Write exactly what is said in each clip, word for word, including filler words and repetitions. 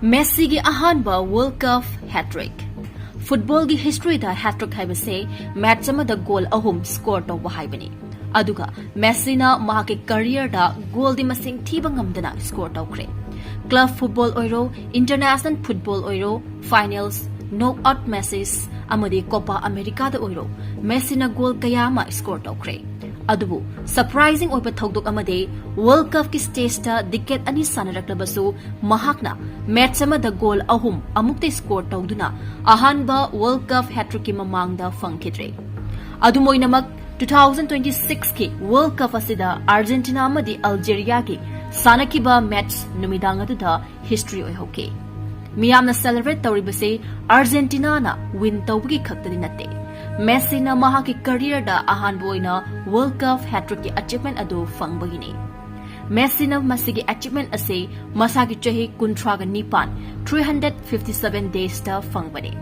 ꯃꯦꯁꯤꯒꯤ ꯑꯍꯥꯟꯕ World Cup hat-trick꯫ ꯐꯨꯠꯕꯣꯜꯒꯤ ꯍꯤꯁꯇ꯭ꯔꯤꯗ hat-trick ꯍꯥꯏꯕꯁꯦ ꯃꯦꯠꯆ ꯑꯃꯗ ꯒꯣꯜ ꯑꯍꯨꯝ ꯁ꯭ꯀꯣꯔ ꯇꯧꯕ ꯍꯥꯏꯕꯅꯤ꯫ ꯑꯗꯨꯒ ꯃꯦꯁꯤꯅ ꯃꯍꯥꯛꯀꯤ ꯀꯔꯤꯌꯔꯗ ꯒꯣꯜꯗꯤ ꯃꯁꯤꯡ ꯊꯤꯕ ꯉꯝꯗꯅ ꯁ꯭ꯀꯣꯔ ꯇꯧꯈ꯭ꯔꯦ꯫ ꯀ꯭ꯂꯕ ꯐꯨꯠꯕꯣꯜ ꯑꯣꯏꯔꯣ, ꯏꯟꯇꯔꯅꯦꯁꯅꯦꯜ ꯐꯨꯠꯕꯣꯜ ꯑꯣꯏꯔꯣ, ꯐꯥꯏꯅꯦꯜꯁ, ꯅꯣꯛ ꯑꯥꯎꯠ ꯃꯦꯆꯦꯁ ꯑꯃꯗꯤ ꯀꯣꯄꯥ ꯑꯃꯦꯔꯤꯀꯥꯗ ꯑꯣꯏꯔꯣ, ꯃꯦꯁꯤꯅ ꯒꯣꯜ ꯀꯌꯥ ꯑꯃ ꯁ꯭ꯀꯣꯔ ꯇꯧꯈ꯭ꯔꯦ꯫ ꯑꯗꯨꯕꯨ ꯁꯔꯄ꯭ꯔꯥꯏꯖꯤꯡ ꯑꯣꯏꯕ ꯊꯧꯗꯣꯛ ꯑꯃꯗꯤ, ꯋꯥꯔꯜꯗ ꯀꯞꯀꯤ ꯁ꯭ꯇꯦꯖꯇ ꯗꯤꯀꯦꯠ ꯑꯅꯤ ꯁꯥꯟꯅꯔꯛꯂꯕꯁꯨ ꯃꯍꯥꯛꯅ ꯃꯦꯠꯆ ꯑꯃꯗ ꯒꯣꯜ ꯑꯍꯨꯝ ꯑꯃꯨꯛꯇ ꯁ꯭ꯀꯣꯔ ꯇꯧꯗꯨꯅ ꯑꯍꯥꯟꯕ ꯋꯥꯔꯜꯗ ꯀꯞ ꯍꯦꯠ-ꯇ꯭ꯔꯤꯛꯀꯤ ꯃꯃꯥꯡꯗ ꯐꯪꯈꯤꯗ꯭ꯔꯦ꯫ ꯑꯗꯨꯝ ꯑꯣꯏꯅꯃꯛ, two thousand twenty-six ꯀꯤ ꯋꯥꯔꯜꯗ ꯀꯞ ꯑꯁꯤꯗ ꯑꯥꯔꯖꯦꯟꯇꯤꯅꯥ ꯑꯃꯗꯤ ꯑꯜꯖꯦꯔꯤꯌꯥꯒꯤ ꯁꯥꯟꯅꯈꯤꯕ ꯃꯦꯠꯆ ꯅꯨꯃꯤꯗꯥꯡ ꯑꯗꯨꯗ ꯍꯤꯁꯇ꯭ꯔꯤ ꯑꯣꯏꯍꯧꯈꯤ꯫ ꯃꯤꯌꯥꯝꯅ ꯁꯦꯂꯦꯕ꯭ꯔꯦꯠ ꯇꯧꯔꯤꯕꯁꯤ ꯑꯥꯔꯖꯦꯟꯇꯤꯅꯥꯅ ꯋꯤꯟ ꯇꯧꯕꯒꯤ ꯈꯛꯇꯗꯤ ꯅꯠꯇꯦ꯫ ꯃꯦꯁꯤꯅ ꯃꯍꯥꯛꯀꯤ ꯀꯔꯤꯌꯔꯗ ꯑꯍꯥꯟꯕ ꯑꯣꯏꯅ ꯋꯥꯔꯜꯗ ꯀꯞ ꯍꯦꯠ-ꯇ꯭ꯔꯤꯛꯀꯤ ꯑꯆꯤꯞꯃꯦꯟ ꯑꯗꯨ ꯐꯪꯕꯒꯤꯅꯤ꯫ ꯃꯦꯁꯤꯅ ꯃꯁꯤꯒꯤ ꯑꯆꯤꯞꯃꯦꯟ ꯑꯁꯤ ꯃꯁꯥꯒꯤ ꯆꯍꯤ ꯀꯨꯟꯊ꯭ꯔꯥꯒ ꯅꯤꯄꯥꯟ, three hundred fifty seven days ꯇ ꯐꯪꯕꯅꯤ꯫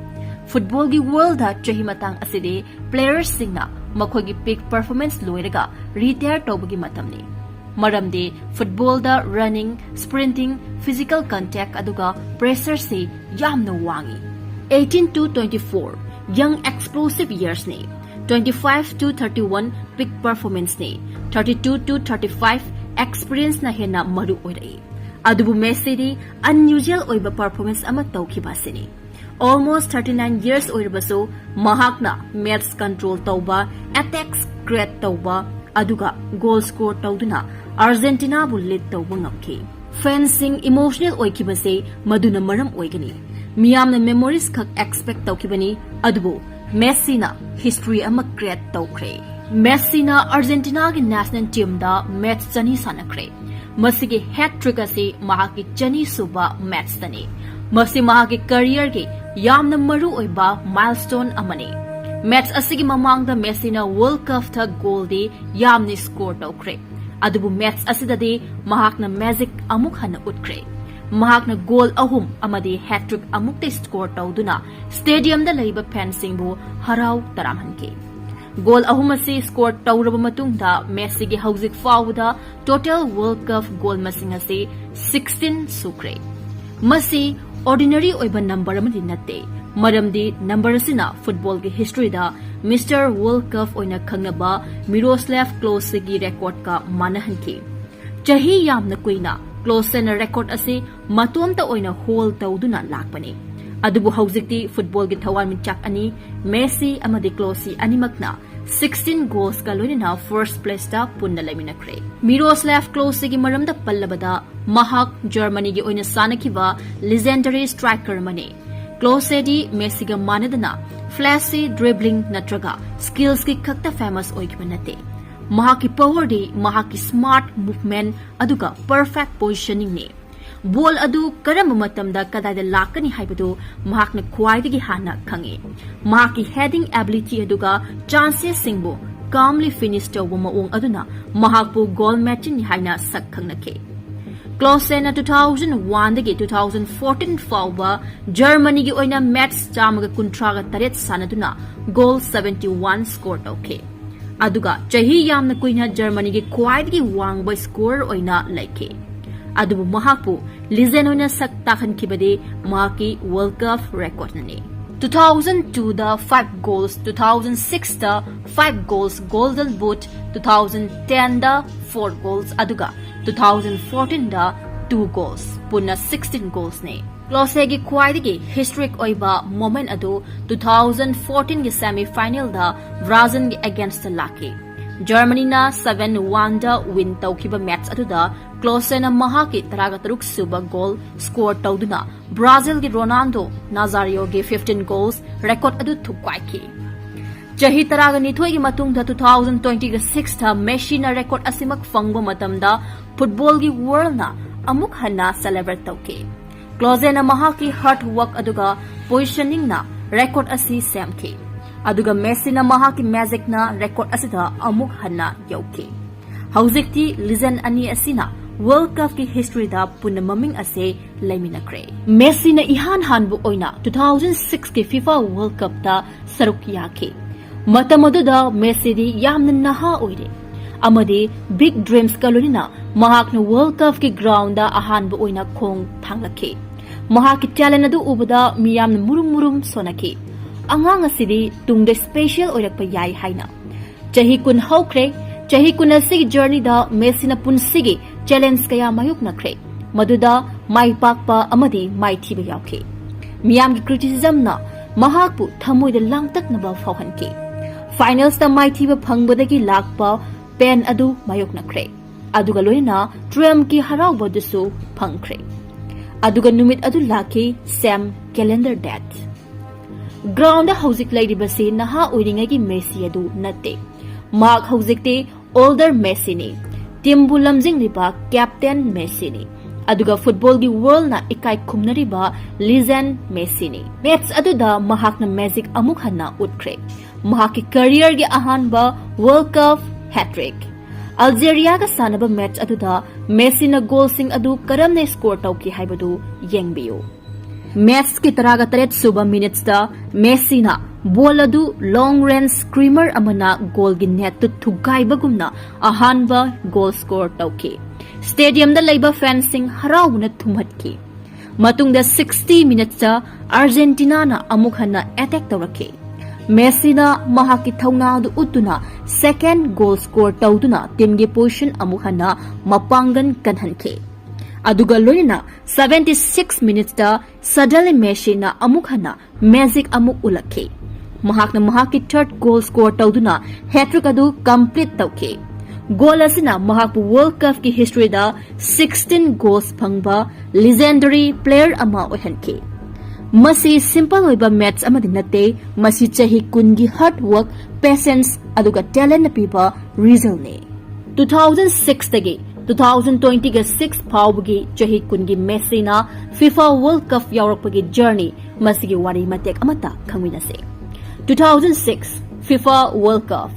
ꯐꯨꯠꯕꯣꯜꯒꯤ ꯋꯥꯔꯜꯗ ꯆꯍꯤ ꯃꯇꯥꯡ ꯑꯁꯤꯗꯤ ꯄ꯭ꯂꯦꯌꯔꯁꯤꯡꯅ ꯃꯈꯣꯏꯒꯤ ꯄꯤꯛ ꯄꯔꯐꯣꯔꯃꯦꯟꯁ ꯂꯣꯏꯔꯒ ꯔꯤꯇꯥꯌꯔ ꯇꯧꯕꯒꯤ ꯃꯇꯝꯅꯤ꯫ ꯃꯔꯝꯗꯤ ꯐꯨꯠꯕꯣꯜꯗ ꯔꯟꯅꯤꯡ, ꯁ꯭ꯄ꯭ꯔꯤꯟꯇꯤꯡ, ꯐꯤꯖꯤꯀꯦꯜ ꯀꯟꯇꯦꯛ ꯑꯗꯨꯒ ꯄ꯭ꯔꯦꯁꯔꯁꯤ ꯌꯥꯝꯅ ꯋꯥꯡꯏ꯫ Eighteen to twenty-four, young explosive years ꯅꯤ꯫ Twenty-five to thirty-one, peak performance ꯅꯤ꯫ Thirty-two to thirty-five, experience ꯅ ꯍꯦꯟꯅ ꯃꯔꯨ ꯑꯣꯏꯔꯛꯏ꯫ ꯑꯗꯨꯕꯨ ꯃꯦꯁꯤꯗꯤ ꯑꯟꯌꯨꯖꯨꯑꯦꯜ ꯑꯣꯏꯕ ꯄꯔꯐꯣꯔꯃꯦꯟꯁ ꯑꯃ ꯇꯧꯈꯤꯕ ꯑꯁꯤꯅꯤ꯫ Almost thirty nine years ꯑꯣꯏꯔꯕꯁꯨ ꯃꯍꯥꯛꯅ ꯃꯦꯠꯆ ꯀꯟꯇ꯭ꯔꯣꯜ ꯇꯧꯕ, ꯑꯦꯇꯦꯛꯁ ꯀ꯭ꯔꯤꯌꯦꯠ ꯇꯧꯕ, ꯑꯗꯨꯒ ꯒꯣꯜ ꯁ꯭ꯀꯣꯔ ꯇꯧꯗꯨꯅ ꯑꯥꯔꯖꯦꯟꯇꯤꯅꯥꯕꯨ ꯂꯤꯗ ꯇꯧꯕ ꯉꯝꯈꯤ꯫ ꯐꯦꯟꯁꯤꯡ ꯏꯃꯣꯁꯅꯦꯜ ꯑꯣꯏꯈꯤꯕꯁꯦ ꯃꯗꯨꯅ ꯃꯔꯝ ꯑꯣꯏꯒꯅꯤ꯫ ꯃꯤꯌꯥꯝꯅ ꯃꯦꯃꯣꯔꯤꯁ ꯈꯛ ꯑꯦꯛꯁꯄꯦꯛ ꯇꯧꯈꯤꯕꯅꯤ, ꯑꯗꯨꯕꯨ ꯃꯦꯁꯤꯅ ꯍꯤꯁꯇ꯭ꯔꯤ ꯑꯃ ꯀ꯭ꯔꯤꯌꯦꯠ ꯇꯧꯈ꯭ꯔꯦ꯫ ꯃꯦꯁꯤꯅ ꯑꯥꯔꯖꯦꯟꯇꯤꯅꯥꯒꯤ ꯅꯦꯁꯅꯦꯜ ꯇꯤꯝꯗ ꯃꯦꯠꯆ ꯆꯅꯤ ꯁꯥꯟꯅꯈ꯭ꯔꯦ꯫ ꯃꯁꯤꯒꯤ ꯍꯦꯠ-ꯇ꯭ꯔꯤꯛ ꯑꯁꯤ ꯃꯍꯥꯛꯀꯤ ꯆꯅꯤꯁꯨꯕ ꯃꯦꯠꯆꯇꯅꯤ꯫ ꯃꯁꯤ ꯃꯍꯥꯛꯀꯤ ꯀꯔꯤꯌꯔꯒꯤ ꯌꯥꯝꯅ ꯃꯔꯨ ꯑꯣꯏꯕ ꯃꯥꯏꯜꯁ꯭ꯇꯣꯟ ꯑꯃꯅꯤ꯫ ꯃꯦꯠꯆ ꯑꯁꯤꯒꯤ ꯃꯃꯥꯡꯗ ꯃꯦꯁꯤꯅ ꯋꯥꯔꯜꯗ ꯀꯞꯇ ꯒꯣꯜꯗꯤ ꯌꯥꯝꯅ ꯁ꯭ꯀꯣꯔ ꯇꯧꯈ꯭ꯔꯦ, ꯑꯗꯨꯕꯨ ꯃꯦꯠꯆ ꯑꯁꯤꯗꯗꯤ ꯃꯍꯥꯛꯅ ꯃꯦꯖꯤꯛ ꯑꯃꯨꯛ ꯍꯟꯅ ꯎꯠꯈ꯭ꯔꯦ꯫ ꯃꯍꯥꯛꯅ ꯒꯣꯜ ꯑꯍꯨꯝ ꯑꯃꯗꯤ ꯍꯦꯠ-ꯇ꯭ꯔꯤꯛ ꯑꯃꯨꯛꯇ ꯁ꯭ꯀꯣꯔ ꯇꯧꯗꯨꯅ ꯁ꯭ꯇꯦꯗꯤꯌꯝꯗ ꯂꯩꯕ ꯐꯦꯟꯁꯤꯡꯕꯨ ꯍꯔꯥꯎ ꯇꯔꯥꯝꯍꯟꯈꯤ꯫ ꯒꯣꯜ ꯑꯍꯨꯝ ꯑꯁꯤ ꯁ꯭ꯀꯣꯔ ꯇꯧꯔꯕ ꯃꯇꯨꯡꯗ ꯃꯦꯁꯤꯒꯤ ꯍꯧꯖꯤꯛ ꯐꯥꯎꯕꯗ ꯇꯣꯇꯦꯜ ꯋꯥꯔꯜꯗ ꯀꯞ ꯒꯣꯜ ꯃꯁꯤꯡ ꯑꯁꯤ sixteen ꯁꯨꯈ꯭ꯔꯦ꯫ ꯃꯁꯤ ordinary ꯑꯣꯏꯕ number ꯑꯃꯗꯤ ꯅꯠꯇꯦ, ꯃꯔꯝꯗꯤ number ꯑꯁꯤꯅ footballꯒꯤ historyꯗ Mister World Cup ꯑꯣꯏꯅ ꯈꯪꯅꯕ Miroslav Kloseꯒꯤ recordꯀ ꯃꯥꯟꯅꯍꯟꯈꯤ꯫ ꯆꯍꯤ ꯌꯥꯝꯅ ꯀꯨꯏꯅ Kloseꯅ record ꯑꯁꯤ ꯃꯇꯣꯝꯇ ꯑꯣꯏꯅ hold ꯇꯧꯗꯨꯅ ꯂꯥꯛꯄꯅꯤ꯫ ꯑꯗꯨꯕꯨ ꯍꯧꯖꯤꯛꯇꯤ footballꯒꯤ ꯊꯋꯥꯟꯃꯤꯆꯥꯛ ꯑꯅꯤ, Messi ꯑꯃꯗꯤ Klose ꯑꯅꯤꯃꯛꯅ sixteen goalsꯀ ꯂꯣꯏꯅꯅ first placeꯇ ꯄꯨꯟꯅ ꯂꯩꯃꯤꯟꯅꯈ꯭ꯔꯦ꯫ Miroslav Kloseꯒꯤ ꯃꯔꯝꯗ ꯄꯜꯂꯕꯗ, ꯃꯍꯥꯛ Germanyꯒꯤ ꯑꯣꯏꯅ ꯁꯥꯟꯅꯈꯤꯕ legendary striker ꯑꯃꯅꯤ꯫ Kloseꯗꯤ Messiꯒ ꯃꯥꯟꯅꯗꯅ flashy dribbling ꯅꯠꯇ꯭ꯔꯒ skillsꯀꯤ ꯈꯛꯇ famous ꯑꯣꯏꯈꯤꯕ ꯅꯠꯇꯦ꯫ ꯃꯍꯥꯛꯀꯤ powerꯗꯤ ꯃꯍꯥꯛꯀꯤ smart movement ꯑꯗꯨꯒ perfect positioningꯅꯤ꯫ Ball ꯑꯗꯨ ꯀꯔꯝꯕ ꯃꯇꯝꯗ ꯀꯗꯥꯏꯗ ꯂꯥꯛꯀꯅꯤ ꯍꯥꯏꯕꯗꯨ ꯃꯍꯥꯛꯅ ꯈ꯭ꯋꯥꯏꯗꯒꯤ ꯍꯥꯟꯅ ꯈꯪꯏ꯫ ꯃꯍꯥꯛꯀꯤ heading ability ꯑꯗꯨꯒ chancesꯁꯤꯡꯕꯨ calmly finish ꯇꯧꯕ ꯃꯑꯣꯡ ꯑꯗꯨꯅ ꯃꯍꯥꯛꯄꯨ goal machineꯅꯤ ꯍꯥꯏꯅ ꯁꯛ ꯈꯪꯅꯈꯤ꯫ Kloseꯅ two thousand oneꯗꯒꯤ two thousand fourteen ꯐꯥꯎꯕ Germanyꯒꯤ ꯑꯣꯏꯅ match ꯆꯥꯝꯃꯒ ꯀꯨꯟꯊ꯭ꯔꯥꯒ ꯇꯔꯦꯠ ꯁꯥꯟꯅꯗꯨꯅ goal seventy one score ꯇꯧꯈꯤ꯫ ꯑꯗꯨꯒ ꯆꯍꯤ ꯌꯥꯝꯅ ꯀꯨꯏꯅ Germanyꯒꯤ ꯈ꯭ꯋꯥꯏꯗꯒꯤ ꯋꯥꯡꯕ scorer ꯑꯣꯏꯅ ꯂꯩꯈꯤ꯫ ꯑꯗꯨꯕꯨ ꯃꯍꯥꯛꯄꯨ legend ꯑꯣꯏꯅ ꯁꯛ ꯇꯥꯛꯍꯟꯈꯤꯕꯗꯤ ꯃꯍꯥꯛꯀꯤ World Cup recordꯅꯅꯤ꯫ Two thousand twoꯗ five goals, two thousand sixꯇ five goals Golden Boot, two thousand tenꯗ four goals, ꯑꯗꯨꯒ two thousand fourteenꯗ two goals, ꯄꯨꯟꯅ sixteen goalsꯅꯤ꯫ Kloseꯒꯤ ꯈ꯭ꯋꯥꯏꯗꯒꯤ historic ꯑꯣꯏꯕ moment ꯑꯗꯨ two thousand fourteenꯒꯤ semifinalꯗ Brazilꯒꯤ againstꯇ ꯂꯥꯛꯈꯤ꯫ Germanyꯅ seven oneꯗ win ꯇꯧꯈꯤꯕ match ꯑꯗꯨꯗ Kloseꯅ ꯃꯍꯥꯛꯀꯤ ꯇꯔꯥꯒ ꯇꯔꯨꯛ ꯁꯨꯕ goal score ꯇꯧꯗꯨꯅ Brazilꯒꯤ Ronaldo Nazarioꯒꯤ fifteen goals record ꯑꯗꯨ ꯊꯨꯒꯥꯏꯈꯤ꯫ ꯆꯍꯤ ꯇꯔꯥꯒ ꯅꯤꯊꯣꯏꯒꯤ ꯃꯇꯨꯡꯗ two thousand twentyꯒ sixꯇ Messiꯅ record ꯑꯁꯤꯃꯛ ꯐꯪꯕ ꯃꯇꯝꯗ footballꯒꯤ worldꯅ ꯑꯃꯨꯛ ꯍꯟꯅ celebrate ꯇꯧꯈꯤ꯫ Kloseꯅ ꯃꯍꯥꯛꯀꯤ hard work ꯑꯗꯨꯒ positioningꯅ record ꯑꯁꯤ ꯁꯦꯝꯈꯤ꯫ ꯑꯗꯨꯒ Messiꯅ ꯃꯍꯥꯛꯀꯤ magicꯅ record ꯑꯁꯤꯗ ꯑꯃꯨꯛ ꯍꯟꯅ ꯌꯧꯈꯤ꯫ ꯍꯧꯖꯤꯛꯇꯤ legend ꯑꯅꯤ ꯑꯁꯤꯅ World Cupꯀꯤ historyꯗ ꯄꯨꯟꯅ ꯃꯃꯤꯡ ꯑꯁꯤ ꯂꯩꯃꯤꯟꯅꯈ꯭ꯔꯦ꯫ Messiꯅ ꯏꯍꯥꯟ ꯍꯥꯟꯕ ꯑꯣꯏꯅ two thousand sixꯀꯤ FIFA World Cupꯇ ꯁꯔꯨꯛ ꯌꯥꯈꯤ꯫ ꯃꯇꯝ ꯑꯗꯨꯗ Messiꯗꯤ ꯌꯥꯝꯅ ꯅꯍꯥ ꯑꯣꯏꯔꯤ ꯑꯃꯗꯤ big dreamsꯀ ꯂꯣꯏꯅꯅ ꯃꯍꯥꯛꯅ World Cupꯀꯤ groundꯗ ꯑꯍꯥꯟꯕ ꯑꯣꯏꯅ ꯈꯣꯡ ꯊꯥꯡꯂꯛꯈꯤ꯫ ꯃꯍꯥꯛꯀꯤ talent ꯑꯗꯨ ꯎꯕꯗ ꯃꯤꯌꯥꯝꯅ ꯃꯨꯔꯨꯝ ꯃꯨꯔꯨꯝ ꯁꯣꯟꯅꯈꯤ꯫ ꯑꯉꯥꯡ ꯑꯁꯤꯗꯤ ꯇꯨꯡꯗ special ꯑꯣꯏꯔꯛꯄ ꯌꯥꯏ ꯍꯥꯏꯅ꯫ ꯆꯍꯤ ꯀꯨꯟ ꯍꯧꯈ꯭ꯔꯦ꯫ ꯆꯍꯤ ꯀꯨꯟ ꯑꯁꯤꯒꯤ journeyꯗ ꯃꯦꯁꯤꯅ ꯄꯨꯟꯁꯤꯒꯤ challenge ꯀꯌꯥ ꯃꯥꯌꯣꯛꯅꯈ꯭ꯔꯦ, ꯃꯗꯨꯗ ꯃꯥꯏ ꯄꯥꯛꯄ ꯑꯃꯗꯤ ꯃꯥꯏꯊꯤꯕ ꯌꯥꯎꯈꯤ꯫ ꯃꯤꯌꯥꯝꯒꯤ criticismꯅ ꯃꯍꯥꯛꯄꯨ ꯊꯃꯣꯏꯗ ꯂꯥꯡꯇꯛꯅꯕ ꯐꯥꯎꯍꯟꯈꯤ꯫ Finalsꯇ ꯃꯥꯏꯊꯤꯕ ꯐꯪꯕꯗꯒꯤ ꯂꯥꯛꯄ pain ꯑꯗꯨ ꯃꯥꯌꯣꯛꯅꯈ꯭ꯔꯦ, ꯑꯗꯨꯒ ꯂꯣꯏꯅꯅ triumphꯀꯤ ꯍꯔꯥꯎꯕ ꯑꯗꯨꯁꯨ ꯐꯪꯈ꯭ꯔꯦ꯫ ꯑꯗꯨꯒ ꯅꯨꯃꯤꯠ ꯑꯗꯨ ꯂꯥꯛꯈꯤ, same calendar date꯫ Groundꯗ ꯍꯧꯖꯤꯛ ꯂꯩꯔꯤꯕꯁꯤ ꯅꯍꯥ ꯑꯣꯏꯔꯤꯉꯩꯒꯤ ꯃꯦꯁꯤ ꯑꯗꯨ ꯅꯠꯇꯦ꯫ ꯃꯍꯥꯛ ꯍꯧꯖꯤꯛꯇꯤ older ꯃꯦꯁꯤꯅꯤ꯫ Teamꯕꯨ ꯂꯝꯖꯤꯡꯂꯤꯕ captain ꯃꯦꯁꯤꯅꯤ꯫ ꯑꯗꯨꯒ footballꯒꯤ worldꯅ ꯏꯀꯥꯏ ꯈꯨꯝꯅꯔꯤꯕ legend ꯃꯦꯁꯤꯅꯤ꯫ Match ꯑꯗꯨꯗ ꯃꯍꯥꯛꯅ magic ꯑꯃꯨꯛ ꯍꯟꯅ ꯎꯠꯈ꯭ꯔꯦ꯫ ꯃꯍꯥꯛꯀꯤ careerꯒꯤ ꯑꯍꯥꯟꯕ World Cup hat-trick꯫ Algeriaꯒ ꯁꯥꯟꯅꯕ match ꯑꯗꯨꯗ ꯃꯦꯁꯤꯅ goalꯁꯤꯡ ꯑꯗꯨ ꯀꯔꯝꯅ score ꯇꯧꯈꯤ ꯍꯥꯏꯕꯗꯨ ꯌꯦꯡꯕꯤꯌꯨ꯫ Matchꯀꯤ ꯇꯔꯥꯒ ꯇꯔꯦꯠ ꯁꯨꯕ minutesꯇ ꯃꯦꯁꯤꯅ ball ꯑꯗꯨ long range screamer ꯑꯃꯅ goalꯒꯤ netꯇꯨ ꯊꯨꯒꯥꯏꯕꯒꯨꯝꯅ ꯑꯍꯥꯟꯕ goal score ꯇꯧꯈꯤ꯫ Stadiumꯗ ꯂꯩꯕ fansꯁꯤꯡ ꯍꯔꯥꯎꯕꯅ ꯊꯨꯝꯍꯠꯈꯤ꯫ ꯃꯇꯨꯡꯗ sixty minutesꯇ Argentinaꯅ ꯑꯃꯨꯛ ꯍꯟꯅ attack ꯇꯧꯔꯛꯈꯤ꯫ ꯃꯦꯁꯤꯅ ꯃꯍꯥꯛꯀꯤ ꯊꯧꯅꯥ ꯑꯗꯨ ꯎꯠꯇꯨꯅ second goal score ꯇꯧꯗꯨꯅ teamꯒꯤ position ꯑꯃꯨꯛ ꯍꯟꯅ ꯃꯄꯥꯡꯒꯜ ꯀꯟꯍꯟꯈꯤ꯫ ꯑꯗꯨꯒ ꯂꯣꯏꯅꯅ seventy six minutesꯇ suddenly ꯃꯦꯁꯤꯅ ꯑꯃꯨꯛ ꯍꯟꯅ magic ꯑꯃꯨꯛ ꯎꯠꯂꯛꯈꯤ꯫ ꯃꯍꯥꯛꯅ ꯃꯍꯥꯛꯀꯤ third goal score ꯇꯧꯗꯨꯅ hat-trick ꯑꯗꯨ complete ꯇꯧꯈꯤ꯫ Goal ꯑꯁꯤꯅ ꯃꯍꯥꯛꯄꯨ World Cupꯀꯤ historyꯗ sixteen goals ꯐꯪꯕ legendary player ꯑꯃ ꯑꯣꯏꯍꯟꯈꯤ꯫ ꯃꯁꯤ simple ꯑꯣꯏꯕ match ꯑꯃꯗꯤ ꯅꯠꯇꯦ, ꯃꯁꯤ ꯆꯍꯤ ꯀꯨꯟꯒꯤ hard work, patience ꯑꯗꯨꯒ talentꯅ ꯄꯤꯕ resultꯅꯤ꯫ Two thousand sixꯇꯒꯤ two thousand twentyꯒ six ꯐꯥꯎꯕꯒꯤ ꯆꯍꯤ ꯀꯨꯟꯒꯤ ꯃꯦꯁꯤꯅ FIFA World Cup ꯌꯥꯎꯔꯛꯄꯒꯤ journey, ꯃꯁꯤꯒꯤ ꯋꯥꯔꯤ ꯃꯇꯦꯛ ꯑꯃꯠꯇ ꯈꯪꯃꯤꯟꯅꯁꯤ꯫ Two thousand six FIFA World Cup꯫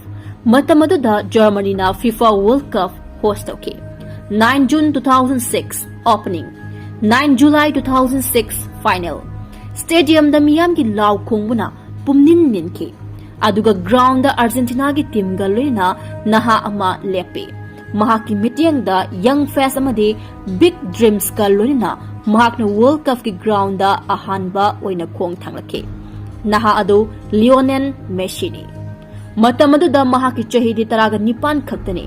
ꯃꯇꯝ ꯑꯗꯨꯗ Germanyꯅ FIFA World Cup host ꯇꯧꯈꯤ꯫ Nine June two thousand six opening, nine July two thousand six final꯫ Stadiumꯗ ꯃꯤꯌꯥꯝꯒꯤ ꯂꯥꯎ ꯈꯣꯡꯕꯅ ꯄꯨꯝꯅꯤꯟ ꯅꯤꯟꯈꯤ꯫ ꯑꯗꯨꯒ groundꯗ Argentinaꯒꯤ teamꯒ ꯂꯣꯏꯅꯅ ꯅꯍꯥ ꯑꯃ ꯂꯦꯞꯄꯤ꯫ ꯃꯍꯥꯛꯀꯤ ꯃꯤꯠꯌꯦꯡꯗ young face ꯑꯃꯗꯤ big dreamsꯀ ꯂꯣꯏꯅꯅ ꯃꯍꯥꯛꯅ World Cupꯀꯤ groundꯗ ꯑꯍꯥꯟꯕ ꯑꯣꯏꯅ ꯈꯣꯡ ꯊꯥꯡꯂꯛꯈꯤ꯫ ꯅꯍꯥ ꯑꯗꯨ ꯂꯤꯑꯣꯅꯦꯜ ꯃꯦꯁꯤꯅꯤ꯫ ꯃꯇꯝ ꯑꯗꯨꯗ ꯃꯍꯥꯛꯀꯤ ꯆꯍꯤꯗꯤ ꯇꯔꯥꯒ ꯅꯤꯄꯥꯟ ꯈꯛꯇꯅꯤ꯫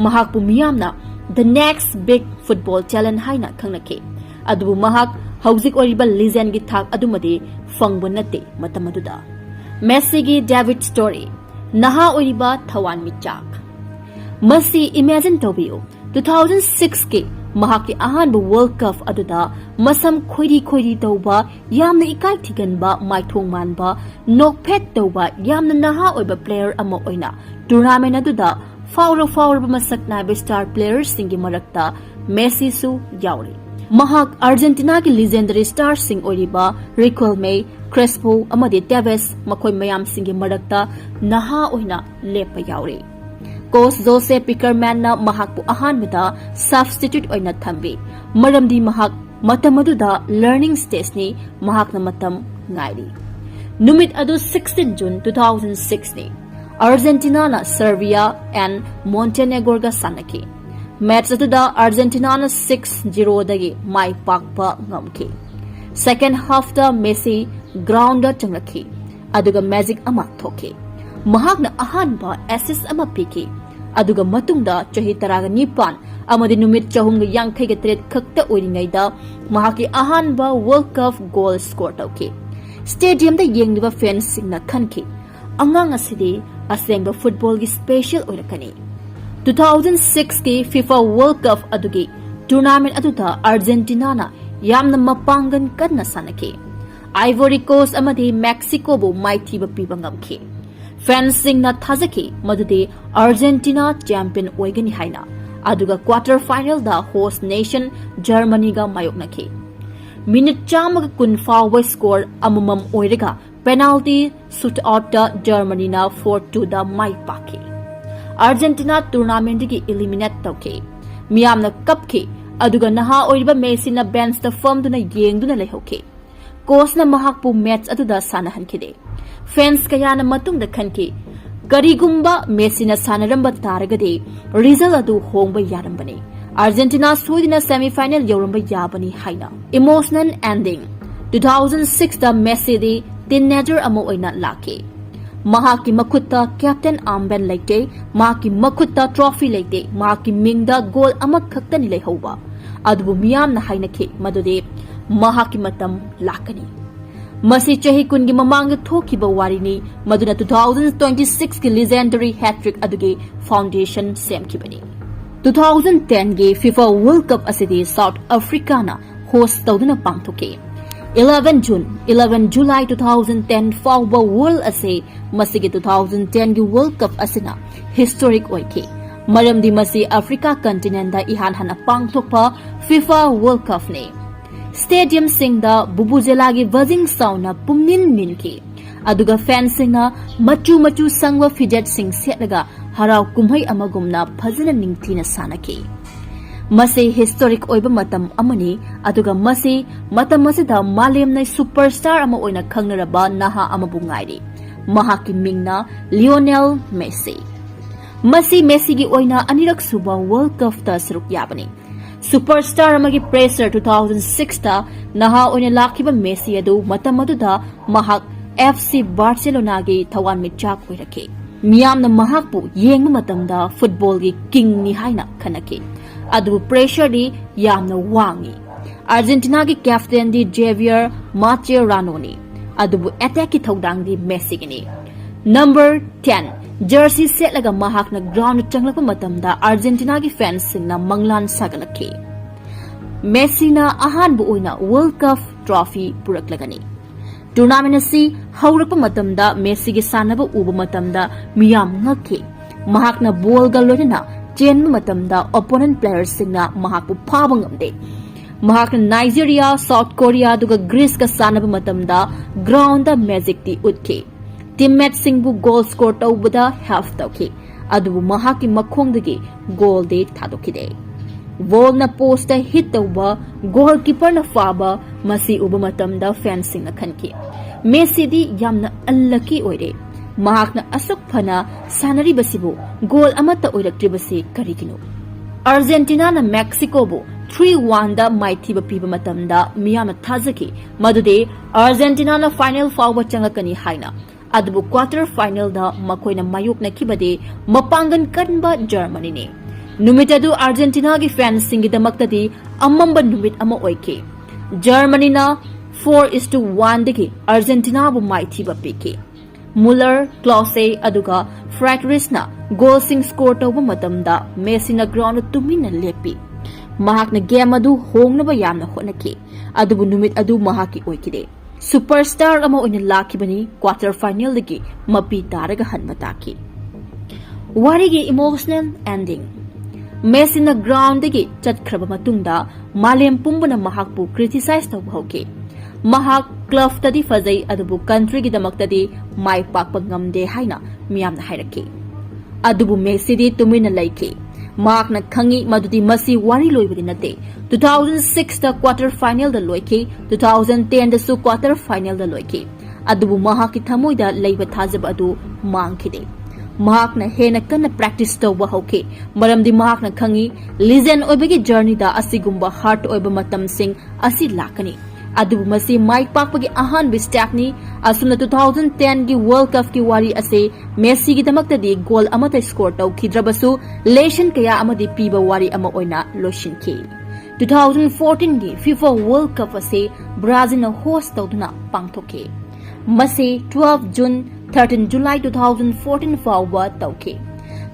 ꯃꯍꯥꯛꯄꯨ ꯃꯤꯌꯥꯝꯅ the next big football talent ꯍꯥꯏꯅ ꯈꯪꯅꯈꯤ꯫ ꯑꯗꯨꯕꯨ ꯃꯍꯥꯛ ꯍꯧꯖꯤꯛ ꯑꯣꯏꯔꯤꯕ legendꯒꯤ ꯊꯥꯛ ꯑꯗꯨꯃꯗꯤ ꯐꯪꯕ ꯅꯠꯇꯦ ꯃꯇꯝ ꯑꯗꯨꯗ꯫ ꯃꯦꯁꯤꯒꯤ David story, ꯅꯍꯥ ꯑꯣꯏꯔꯤꯕ ꯊꯋꯥꯟꯃꯤꯆꯥꯛ꯫ ꯃꯁꯤ imagine ꯇꯧꯕꯤꯌꯨ, two thousand sixꯀꯤ ꯃꯍꯥꯛꯀꯤ ꯑꯍꯥꯟꯕ World Cup ꯑꯗꯨꯗ ꯃꯁꯝ ꯈꯣꯏꯔꯤ ꯈꯣꯏꯔꯤ ꯇꯧꯕ, ꯌꯥꯝꯅ ꯏꯀꯥꯏ ꯊꯤꯒꯟꯕ, ꯃꯥꯏꯊꯣꯡ ꯃꯥꯟꯕ, ꯅꯣꯛꯐꯦꯠ ꯇꯧꯕ, ꯌꯥꯝꯅ ꯅꯍꯥ ꯑꯣꯏꯕ player ꯑꯃ ꯑꯣꯏꯅ tournament ꯑꯗꯨꯗ ꯐꯥꯎꯔ ꯐꯥꯎꯔꯕ ꯃꯁꯛ ꯅꯥꯏꯕ star playerꯁꯤꯡꯒꯤ ꯃꯔꯛꯇ ꯃꯦꯁꯤꯁꯨ ꯌꯥꯎꯔꯤ꯫ ꯃꯍꯥꯛ Argentinaꯒꯤ legendary starꯁꯤꯡ ꯑꯣꯏꯔꯤꯕ ꯔꯤꯀꯣꯜꯃꯦ, ꯀ꯭ꯔꯦꯁꯄꯣ ꯑꯃꯗꯤ ꯇꯦꯚꯦꯁ, ꯃꯈꯣꯏ ꯃꯌꯥꯝꯁꯤꯡꯒꯤ ꯃꯔꯛꯇ ꯅꯍꯥ ꯑꯣꯏꯅ ꯂꯦꯞꯄ ꯌꯥꯎꯔꯤ꯫ Coach Jose Pekermanꯅ ꯃꯍꯥꯛꯄꯨ ꯑꯍꯥꯟꯕꯗ substitute ꯑꯣꯏꯅ ꯊꯝꯕꯤ, ꯃꯔꯝꯗꯤ ꯃꯍꯥꯛ ꯃꯇꯝ ꯑꯗꯨꯗ learning stageꯅꯤ, ꯃꯍꯥꯛꯅ ꯃꯇꯝ ꯉꯥꯏꯔꯤ꯫ ꯅꯨꯃꯤꯠ ꯑꯗꯨ sixteen June two thousand sixꯅꯤ꯫ Argentinaꯅ Serbia and Montenegroꯒ ꯁꯥꯟꯅꯈꯤ꯫ Match ꯑꯗꯨꯗ Argentinaꯅ six zeroꯗꯒꯤ ꯃꯥꯏ ꯄꯥꯛꯄ ꯉꯝꯈꯤ꯫ Second halfꯇ ꯃꯦꯁꯤ groundꯗ ꯆꯪꯂꯛꯈꯤ, ꯑꯗꯨꯒ magic ꯑꯃ ꯊꯣꯛꯈꯤ꯫ ꯃꯍꯥꯛꯅ ꯑꯍꯥꯟꯕ assist ꯑꯃ ꯄꯤꯈꯤ, ꯑꯗꯨꯒ ꯃꯇꯨꯡꯗ ꯆꯍꯤ ꯇꯔꯥꯒ ꯅꯤꯄꯥꯟ ꯑꯃꯗꯤ ꯅꯨꯃꯤꯠ ꯆꯍꯨꯝꯒ ꯌꯥꯡꯈꯩꯒ ꯇꯔꯦꯠ ꯈꯛꯇ ꯑꯣꯏꯔꯤꯉꯩꯗ ꯃꯍꯥꯛꯀꯤ ꯑꯍꯥꯟꯕ World Cup goal score ꯇꯧꯈꯤ꯫ Stadiumꯗ ꯌꯦꯡꯂꯤꯕ fansꯁꯤꯡꯅ ꯈꯟꯈꯤ, "ꯑꯉꯥꯡ ꯑꯁꯤꯗꯤ ꯑꯁꯦꯡꯕ footballꯒꯤ special ꯑꯣꯏꯔꯛꯀꯅꯤ"꯫ Two thousand sixꯀꯤ FIFA World Cup ꯑꯗꯨꯒꯤ tournament ꯑꯗꯨꯗ Argentinaꯅ ꯌꯥꯝꯅ ꯃꯄꯥꯡꯒꯜ ꯀꯟꯅ ꯁꯥꯟꯅꯈꯤ꯫ Ivory Coast ꯑꯃꯗꯤ Mexicoꯕꯨ ꯃꯥꯏꯊꯤꯕ ꯄꯤꯕ ꯉꯝꯈꯤ꯫ Fansꯁꯤꯡꯅ ꯊꯥꯖꯈꯤ ꯃꯗꯨꯗꯤ Argentina champion ꯑꯣꯏꯒꯅꯤ ꯍꯥꯏꯅ, ꯑꯗꯨꯒ quarter finalꯗ host nation Germanyꯒ ꯃꯥꯌꯣꯛꯅꯈꯤ꯫ ꯃꯤꯅꯤꯠ ꯆꯥꯝꯃꯒ ꯀꯨꯟ ꯐꯥꯎꯕ score ꯑꯃꯃꯝ ꯑꯣꯏꯔꯒ penalty shootoutꯇ Germanyꯅ four twoꯗ ꯃꯥꯏ ꯄꯥꯛꯈꯤ꯫ Argentina tournamentꯗꯒꯤ eliminate ꯇꯧꯈꯤ꯫ ꯃꯤꯌꯥꯝꯅ ꯀꯞꯈꯤ, ꯑꯗꯨꯒ ꯅꯍꯥ ꯑꯣꯏꯔꯤꯕ ꯃꯦꯁꯤꯅ benchꯇ ꯐꯝꯗꯨꯅ ꯌꯦꯡꯗꯨꯅ ꯂꯩꯍꯧꯈꯤ꯫ Coachꯅ ꯃꯍꯥꯛꯄꯨ match ꯑꯗꯨꯗ ꯁꯥꯟꯅꯍꯟꯈꯤꯗꯦ꯫ Fans ꯀꯌꯥꯅ ꯃꯇꯨꯡꯗ ꯈꯟꯈꯤ, ꯀꯔꯤꯒꯨꯝꯕ ꯃꯦꯁꯤꯅ ꯁꯥꯟꯅꯔꯝꯕ ꯇꯥꯔꯒꯗꯤ ꯔꯤꯖꯜ ꯑꯗꯨ ꯍꯣꯡꯕ ꯌꯥꯔꯝꯕꯅꯤ꯫ ꯑꯥꯔꯖꯦꯟꯇꯤꯅꯥ ꯁꯣꯏꯗꯅ ꯁꯦꯃꯤꯐꯥꯏꯅꯦꯜ ꯌꯧꯔꯝꯕ ꯌꯥꯕꯅꯤ ꯍꯥꯏꯅ꯫ Emotional ending. Two thousand sixꯇ ꯃꯦꯁꯤꯗꯤ ꯇꯤꯟꯅꯦꯖꯔ ꯑꯃ ꯑꯣꯏꯅ ꯂꯥꯛꯈꯤ꯫ ꯃꯍꯥꯛꯀꯤ ꯃꯈꯨꯠꯇ ꯀꯦꯞꯇꯦꯟ ꯑꯥꯔꯝꯕꯦꯟ ꯂꯩꯇꯦ, ꯃꯍꯥꯛꯀꯤ ꯃꯈꯨꯠꯇ ꯇ꯭ꯔꯣꯐꯤ ꯂꯩꯇꯦ, ꯃꯍꯥꯛꯀꯤ ꯃꯤꯡꯗ ꯒꯣꯜ ꯑꯃꯈꯛꯇꯅꯤ ꯂꯩꯍꯧꯕ꯫ ꯑꯗꯨꯕꯨ ꯃꯤꯌꯥꯝꯅ ꯍꯥꯏꯅꯈꯤ ꯃꯗꯨꯗꯤ ꯃꯍꯥꯛꯀꯤ ꯃꯇꯝ ꯂꯥꯛꯀꯅꯤ꯫ ꯃꯁꯤ ꯆꯍꯤ ꯀꯨꯟꯒꯤ ꯃꯃꯥꯡꯗ ꯊꯣꯛꯈꯤꯕ ꯋꯥꯔꯤꯅꯤ, ꯃꯗꯨꯅ two thousand twenty sixꯀꯤ legendary hat-trick ꯑꯗꯨꯒꯤ foundation ꯁꯦꯝꯈꯤꯕꯅꯤ꯫ Two thousand tenꯒꯤ FIFA World Cup ꯑꯁꯤꯗꯤ South Africaꯅ host ꯇꯧꯗꯨꯅ ꯄꯥꯡꯊꯣꯛꯈꯤ꯫ Eleven June, eleven July two thousand ten ꯐꯥꯎꯕ world ꯑꯁꯤ ꯃꯁꯤꯒꯤ two thousand tenꯒꯤ World Cup ꯑꯁꯤꯅ historic ꯑꯣꯏꯈꯤ, ꯃꯔꯝꯗꯤ ꯃꯁꯤ Africa continentꯗ ꯏꯍꯥꯟ ꯍꯥꯟꯅ ꯄꯥꯡꯊꯣꯛꯄ FIFA World Cupꯅꯤ꯫ Stadiumꯁꯤꯡꯗ ꯚꯨꯚꯨꯖꯦꯂꯥꯒꯤ ꯕꯖꯤꯡ ꯁꯥꯎꯟꯅ ꯄꯨꯝꯅꯤꯟ ꯅꯤꯟꯈꯤ, ꯑꯗꯨꯒ fanꯁꯤꯡꯅ ꯃꯆꯨ ꯃꯆꯨ ꯁꯪꯕ ꯐꯤꯖꯦꯠꯁꯤꯡ ꯁꯦꯠꯂꯒ ꯍꯔꯥꯎ ꯀꯨꯝꯍꯩ ꯑꯃꯒꯨꯝꯅ ꯐꯖꯅ ꯅꯤꯡꯊꯤꯅ ꯁꯥꯟꯅꯈꯤ꯫ ꯃꯁꯤ historic ꯑꯣꯏꯕ ꯃꯇꯝ ꯑꯃꯅꯤ, ꯑꯗꯨꯒ ꯃꯁꯤ ꯃꯇꯝ ꯑꯁꯤꯗ ꯃꯥꯂꯦꯝꯅ superstar ꯑꯃ ꯑꯣꯏꯅ ꯈꯪꯅꯔꯕ ꯅꯍꯥ ꯑꯃꯕꯨ ꯉꯥꯏꯔꯤ꯫ ꯃꯍꯥꯛꯀꯤ ꯃꯤꯡꯅ ꯂꯤꯑꯣꯅꯦꯜ ꯃꯦꯁꯤ꯫ ꯃꯁꯤ ꯃꯦꯁꯤꯒꯤ ꯑꯣꯏꯅ ꯑꯅꯤꯔꯛ ꯁꯨꯕ World Cupꯇ ꯁꯔꯨꯛ ꯌꯥꯕꯅꯤ꯫ Superstar ꯑꯃꯒꯤ pressure two thousand sixꯇ ꯅꯍꯥ ꯑꯣꯏꯅ ꯂꯥꯛꯈꯤꯕ ꯃꯦꯁꯤ ꯑꯗꯨ ꯃꯇꯝ ꯑꯗꯨꯗ ꯃꯍꯥꯛ FC Barcelonaꯒꯤ ꯊꯋꯥꯟꯃꯤꯆꯥꯛ ꯑꯣꯏꯔꯛꯈꯤ꯫ ꯃꯤꯌꯥꯝꯅ ꯃꯍꯥꯛꯄꯨ ꯌꯦꯡꯕ ꯃꯇꯝꯗ footballꯒꯤ kingꯅꯤ ꯍꯥꯏꯅ ꯈꯟꯅꯈꯤ꯫ ꯑꯗꯨꯕꯨ pressureꯗꯤ ꯌꯥꯝꯅ ꯋꯥꯡꯏ꯫ Argentinaꯒꯤ captainꯗꯤ Javier Mascheranoꯅꯤ, ꯑꯗꯨꯕꯨ attackꯀꯤ ꯊꯧꯗꯥꯡꯗꯤ ꯃꯦꯁꯤꯒꯤꯅꯤ꯫ Number ten, jersey ꯁꯦꯠꯂꯒ ꯃꯍꯥꯛꯅ ground ꯆꯪꯂꯛꯄ ꯃꯇꯝꯗ Argentinaꯒꯤ fanꯁꯤꯡꯅ ꯃꯪꯂꯥꯟ ꯁꯥꯒꯠꯂꯛꯈꯤ꯫ ꯃꯦꯁꯤꯅ ꯑꯍꯥꯟꯕ ꯑꯣꯏꯅ World Cup trophy ꯄꯨꯔꯛꯂꯒꯅꯤ꯫ Tournament ꯑꯁꯤ ꯍꯧꯔꯛꯄ ꯃꯇꯝꯗ ꯃꯦꯁꯤꯒꯤ ꯁꯥꯟꯅꯕ ꯎꯕ ꯃꯇꯝꯗ ꯃꯤꯌꯥꯝ ꯉꯛꯈꯤ꯫ ꯃꯍꯥꯛꯅ ballꯒ ꯂꯣꯏꯅꯅ ꯆꯦꯟꯕ ꯃꯇꯝꯗ opponent playerꯁꯤꯡꯅ ꯃꯍꯥꯛꯄꯨ ꯐꯥꯕ ꯉꯝꯗꯦ꯫ ꯃꯍꯥꯛꯅ Nigeria, South Korea ꯑꯗꯨꯒ Greeceꯀ ꯁꯥꯟꯅꯕ ꯃꯇꯝꯗ groundꯗ magicꯇꯤ ꯎꯠꯈꯤ꯫ Teammateꯁꯤꯡꯕꯨ goal score ꯇꯧꯕꯗ help ꯇꯧꯈꯤ, ꯑꯗꯨꯕꯨ ꯃꯍꯥꯛꯀꯤ ꯃꯈꯣꯡꯗꯒꯤ goalꯗꯤ ꯊꯥꯗꯣꯛꯈꯤꯗꯦ꯫ Ballꯅ postꯇ hit ꯇꯧꯕ, goalkeeperꯅ ꯐꯥꯕ, ꯃꯁꯤ ꯎꯕ ꯃꯇꯝꯗ fanꯁꯤꯡꯅ ꯈꯟꯈꯤ, "ꯃꯦꯁꯤꯗꯤ ꯌꯥꯝꯅ unlucky ꯑꯣꯏꯔꯦ꯫ ꯃꯍꯥꯛꯅ ꯑꯁꯨꯛ ꯐꯅ ꯁꯥꯟꯅꯔꯤꯕꯁꯤꯕꯨ ꯒꯣꯜ ꯑꯃꯠꯇ ꯑꯣꯏꯔꯛꯇ꯭ꯔꯤꯕꯁꯤ ꯀꯔꯤꯒꯤꯅꯣ? ꯑꯥꯔꯖꯦꯟꯇꯤꯅꯥꯅ ꯃꯦꯛꯁꯤꯀꯣꯕꯨ ꯊ꯭ꯔꯤ ꯋꯥꯟꯗ ꯃꯥꯏꯊꯤꯕ ꯄꯤꯕ ꯃꯇꯝꯗ ꯃꯤꯌꯥꯝꯅ ꯊꯥꯖꯈꯤ ꯃꯗꯨꯗꯤ ꯑꯥꯔꯖꯦꯟꯇꯤꯅꯥꯅ ꯐꯥꯏꯅꯦꯜ ꯐꯥꯎꯕ ꯆꯪꯂꯛꯀꯅꯤ ꯍꯥꯏꯅ꯫ ꯑꯗꯨꯕꯨ ꯀ꯭ꯋꯥꯇꯔ ꯐꯥꯏꯅꯦꯜꯗ ꯃꯈꯣꯏꯅ ꯃꯥꯌꯣꯛꯅꯈꯤꯕꯗꯤ ꯃꯄꯥꯡꯒꯜ ꯀꯟꯕ ꯖꯔꯃꯅꯤꯅꯤ꯫ ꯅꯨꯃꯤꯠ ꯑꯗꯨ ꯑꯥꯔꯖꯦꯟꯇꯤꯅꯥꯒꯤ ꯐꯦꯟꯁꯤꯡꯒꯤꯗꯃꯛꯇꯗꯤ ꯑꯃꯝꯕ ꯅꯨꯃꯤꯠ ꯑꯃ ꯑꯣꯏꯈꯤ꯫ ꯖꯔꯃꯅꯤꯅ ꯐꯣꯔ ꯏꯁ ꯇꯨ ꯋꯥꯟꯗꯒꯤ ꯑꯥꯔꯖꯦꯟꯇꯤꯅꯥꯕꯨ ꯃꯥꯏꯊꯤꯕ ꯄꯤꯈꯤ꯫ ꯃꯨꯂꯔ, ꯀ꯭ꯂꯥꯎꯁꯦ, ꯑꯗꯨꯒ ꯐ꯭ꯔꯥꯏꯠꯔꯤꯁꯅ ꯒꯣꯜꯁꯤꯡ ꯁ꯭ꯀꯣꯔ ꯇꯧꯕ ꯃꯇꯝꯗ ꯃꯦꯁꯤꯅ ꯒ꯭ꯔꯥꯎꯟꯗ ꯇꯨꯃꯤꯟꯅ ꯂꯦꯞꯄꯤ꯫ ꯃꯍꯥꯛꯅ ꯒꯦꯝ ꯑꯗꯨ ꯍꯣꯡꯅꯕ ꯌꯥꯝꯅ ꯍꯣꯠꯅꯈꯤ, ꯑꯗꯨꯕꯨ ꯅꯨꯃꯤꯠ ꯑꯗꯨ ꯃꯍꯥꯛꯀꯤ ꯑꯣꯏꯈꯤꯗꯦ꯫ ꯁꯨꯄꯔꯁ꯭ꯇꯥꯔ ꯑꯃ ꯑꯣꯏꯅ ꯂꯥꯛꯈꯤꯕꯅꯤ, ꯀ꯭ꯋꯥꯇꯔ ꯐꯥꯏꯅꯦꯜꯗꯒꯤ ꯃꯄꯤ ꯇꯥꯔꯒ ꯍꯟꯕ ꯇꯥꯈꯤ꯫ ꯋꯥꯔꯤꯒꯤ ꯏꯃꯣꯁꯅꯦꯜ ꯑꯦꯟꯗꯤꯡ꯫ ꯃꯦꯁꯤꯅ ꯒ꯭ꯔꯥꯎꯟꯗꯒꯤ ꯆꯠꯈ꯭ꯔꯕ ꯃꯇꯨꯡꯗ ꯃꯥꯂꯦꯝ ꯄꯨꯝꯕꯅ ꯃꯍꯥꯛꯄꯨ ꯀ꯭ꯔꯤꯇꯤꯁꯥꯏꯖ ꯇꯧꯕ ꯍꯧꯈꯤ꯫ ꯃꯍꯥꯛ ꯀ꯭ꯂꯕꯇꯗꯤ ꯐꯖꯩ, ꯑꯗꯨꯕꯨ ꯀꯟꯇ꯭ꯔꯤꯒꯤꯗꯃꯛꯇꯗꯤ ꯃꯥꯏ ꯄꯥꯛꯄ ꯉꯝꯗꯦ ꯍꯥꯏꯅ ꯃꯤꯌꯥꯝꯅ ꯍꯥꯏꯔꯛꯈꯤ꯫ ꯑꯗꯨꯕꯨ ꯃꯦꯁꯤꯗꯤ ꯇꯨꯃꯤꯟꯅ ꯂꯩꯈꯤ꯫ ꯃꯍꯥꯛꯅ ꯈꯪꯏ ꯃꯗꯨꯗꯤ ꯃꯁꯤ ꯋꯥꯔꯤ ꯂꯣꯏꯕꯗꯤ ꯅꯠꯇꯦ꯫ ꯇꯨ ꯊꯥꯎꯖꯟ ꯁꯤꯛꯁꯇ ꯀ꯭ꯋꯥꯇꯔ ꯐꯥꯏꯅꯦꯜꯗ ꯂꯣꯏꯈꯤ, ꯇꯨ ꯊꯥꯎꯖꯟ ꯇꯦꯟꯗꯁꯨ ꯀ꯭ꯋꯥꯇꯔ ꯐꯥꯏꯅꯦꯜꯗ ꯂꯣꯏꯈꯤ꯫ ꯑꯗꯨꯕꯨ ꯃꯍꯥꯛꯀꯤ ꯊꯃꯣꯏꯗ ꯂꯩꯕ ꯊꯥꯖꯕ ꯑꯗꯨ ꯃꯥꯡꯈꯤꯗꯦ꯫ ꯃꯍꯥꯛꯅ ꯍꯦꯟꯅ ꯀꯟꯅ ꯄ꯭ꯔꯦꯛꯇꯤꯁ ꯇꯧꯕ ꯍꯧꯈꯤ, ꯃꯔꯝꯗꯤ ꯃꯍꯥꯛꯅ ꯈꯪꯏ ꯂꯤꯖꯦꯟ ꯑꯣꯏꯕꯒꯤ ꯖꯔꯅꯤꯗ ꯑꯁꯤꯒꯨꯝꯕ ꯍꯥꯔꯗ ꯑꯣꯏꯕ ꯃꯇꯝꯁꯤꯡ ꯑꯁꯤ ꯂꯥꯛꯀꯅꯤ꯫ ꯑꯗꯨꯕꯨ ꯃꯁꯤ ꯃꯥꯏ ꯄꯥꯛꯄꯒꯤ ꯑꯍꯥꯟꯕ ꯁ꯭ꯇꯦꯞꯅꯤ꯫ ꯑꯁꯨꯝꯅ ꯇꯨ ꯊꯥꯎꯖꯟ ꯇꯦꯟꯒꯤ ꯋꯥꯔꯜꯗ ꯀꯞꯀꯤ ꯋꯥꯔꯤ ꯑꯁꯤ ꯃꯦꯁꯤꯒꯤꯗꯃꯛꯇꯗꯤ ꯒꯣꯜ ꯑꯃꯠꯇ ꯁ꯭ꯀꯣꯔ ꯇꯧꯈꯤꯗ꯭ꯔꯕꯁꯨ, ꯂꯦꯁꯟ ꯀꯌꯥ ꯑꯃꯗꯤ ꯄꯤꯕ ꯋꯥꯔꯤ ꯑꯃ ꯑꯣꯏꯅ ꯂꯣꯏꯁꯤꯟꯈꯤ꯫ ꯇꯨ ꯊꯥꯎꯖꯟ ꯐꯣꯔꯇꯤꯟꯒꯤ ꯐꯤꯐꯥ ꯋꯥꯔꯜꯗ ꯀꯞ ꯑꯁꯤ ꯕ꯭ꯔꯥꯖꯤꯜꯅ ꯍꯣꯁ ꯇꯧꯗꯨꯅ ꯄꯥꯡꯊꯣꯛꯈꯤ꯫ ꯃꯁꯤ twelve June, thirteen July two thousand fourteen ꯐꯥꯎꯕ ꯇꯧꯈꯤ꯫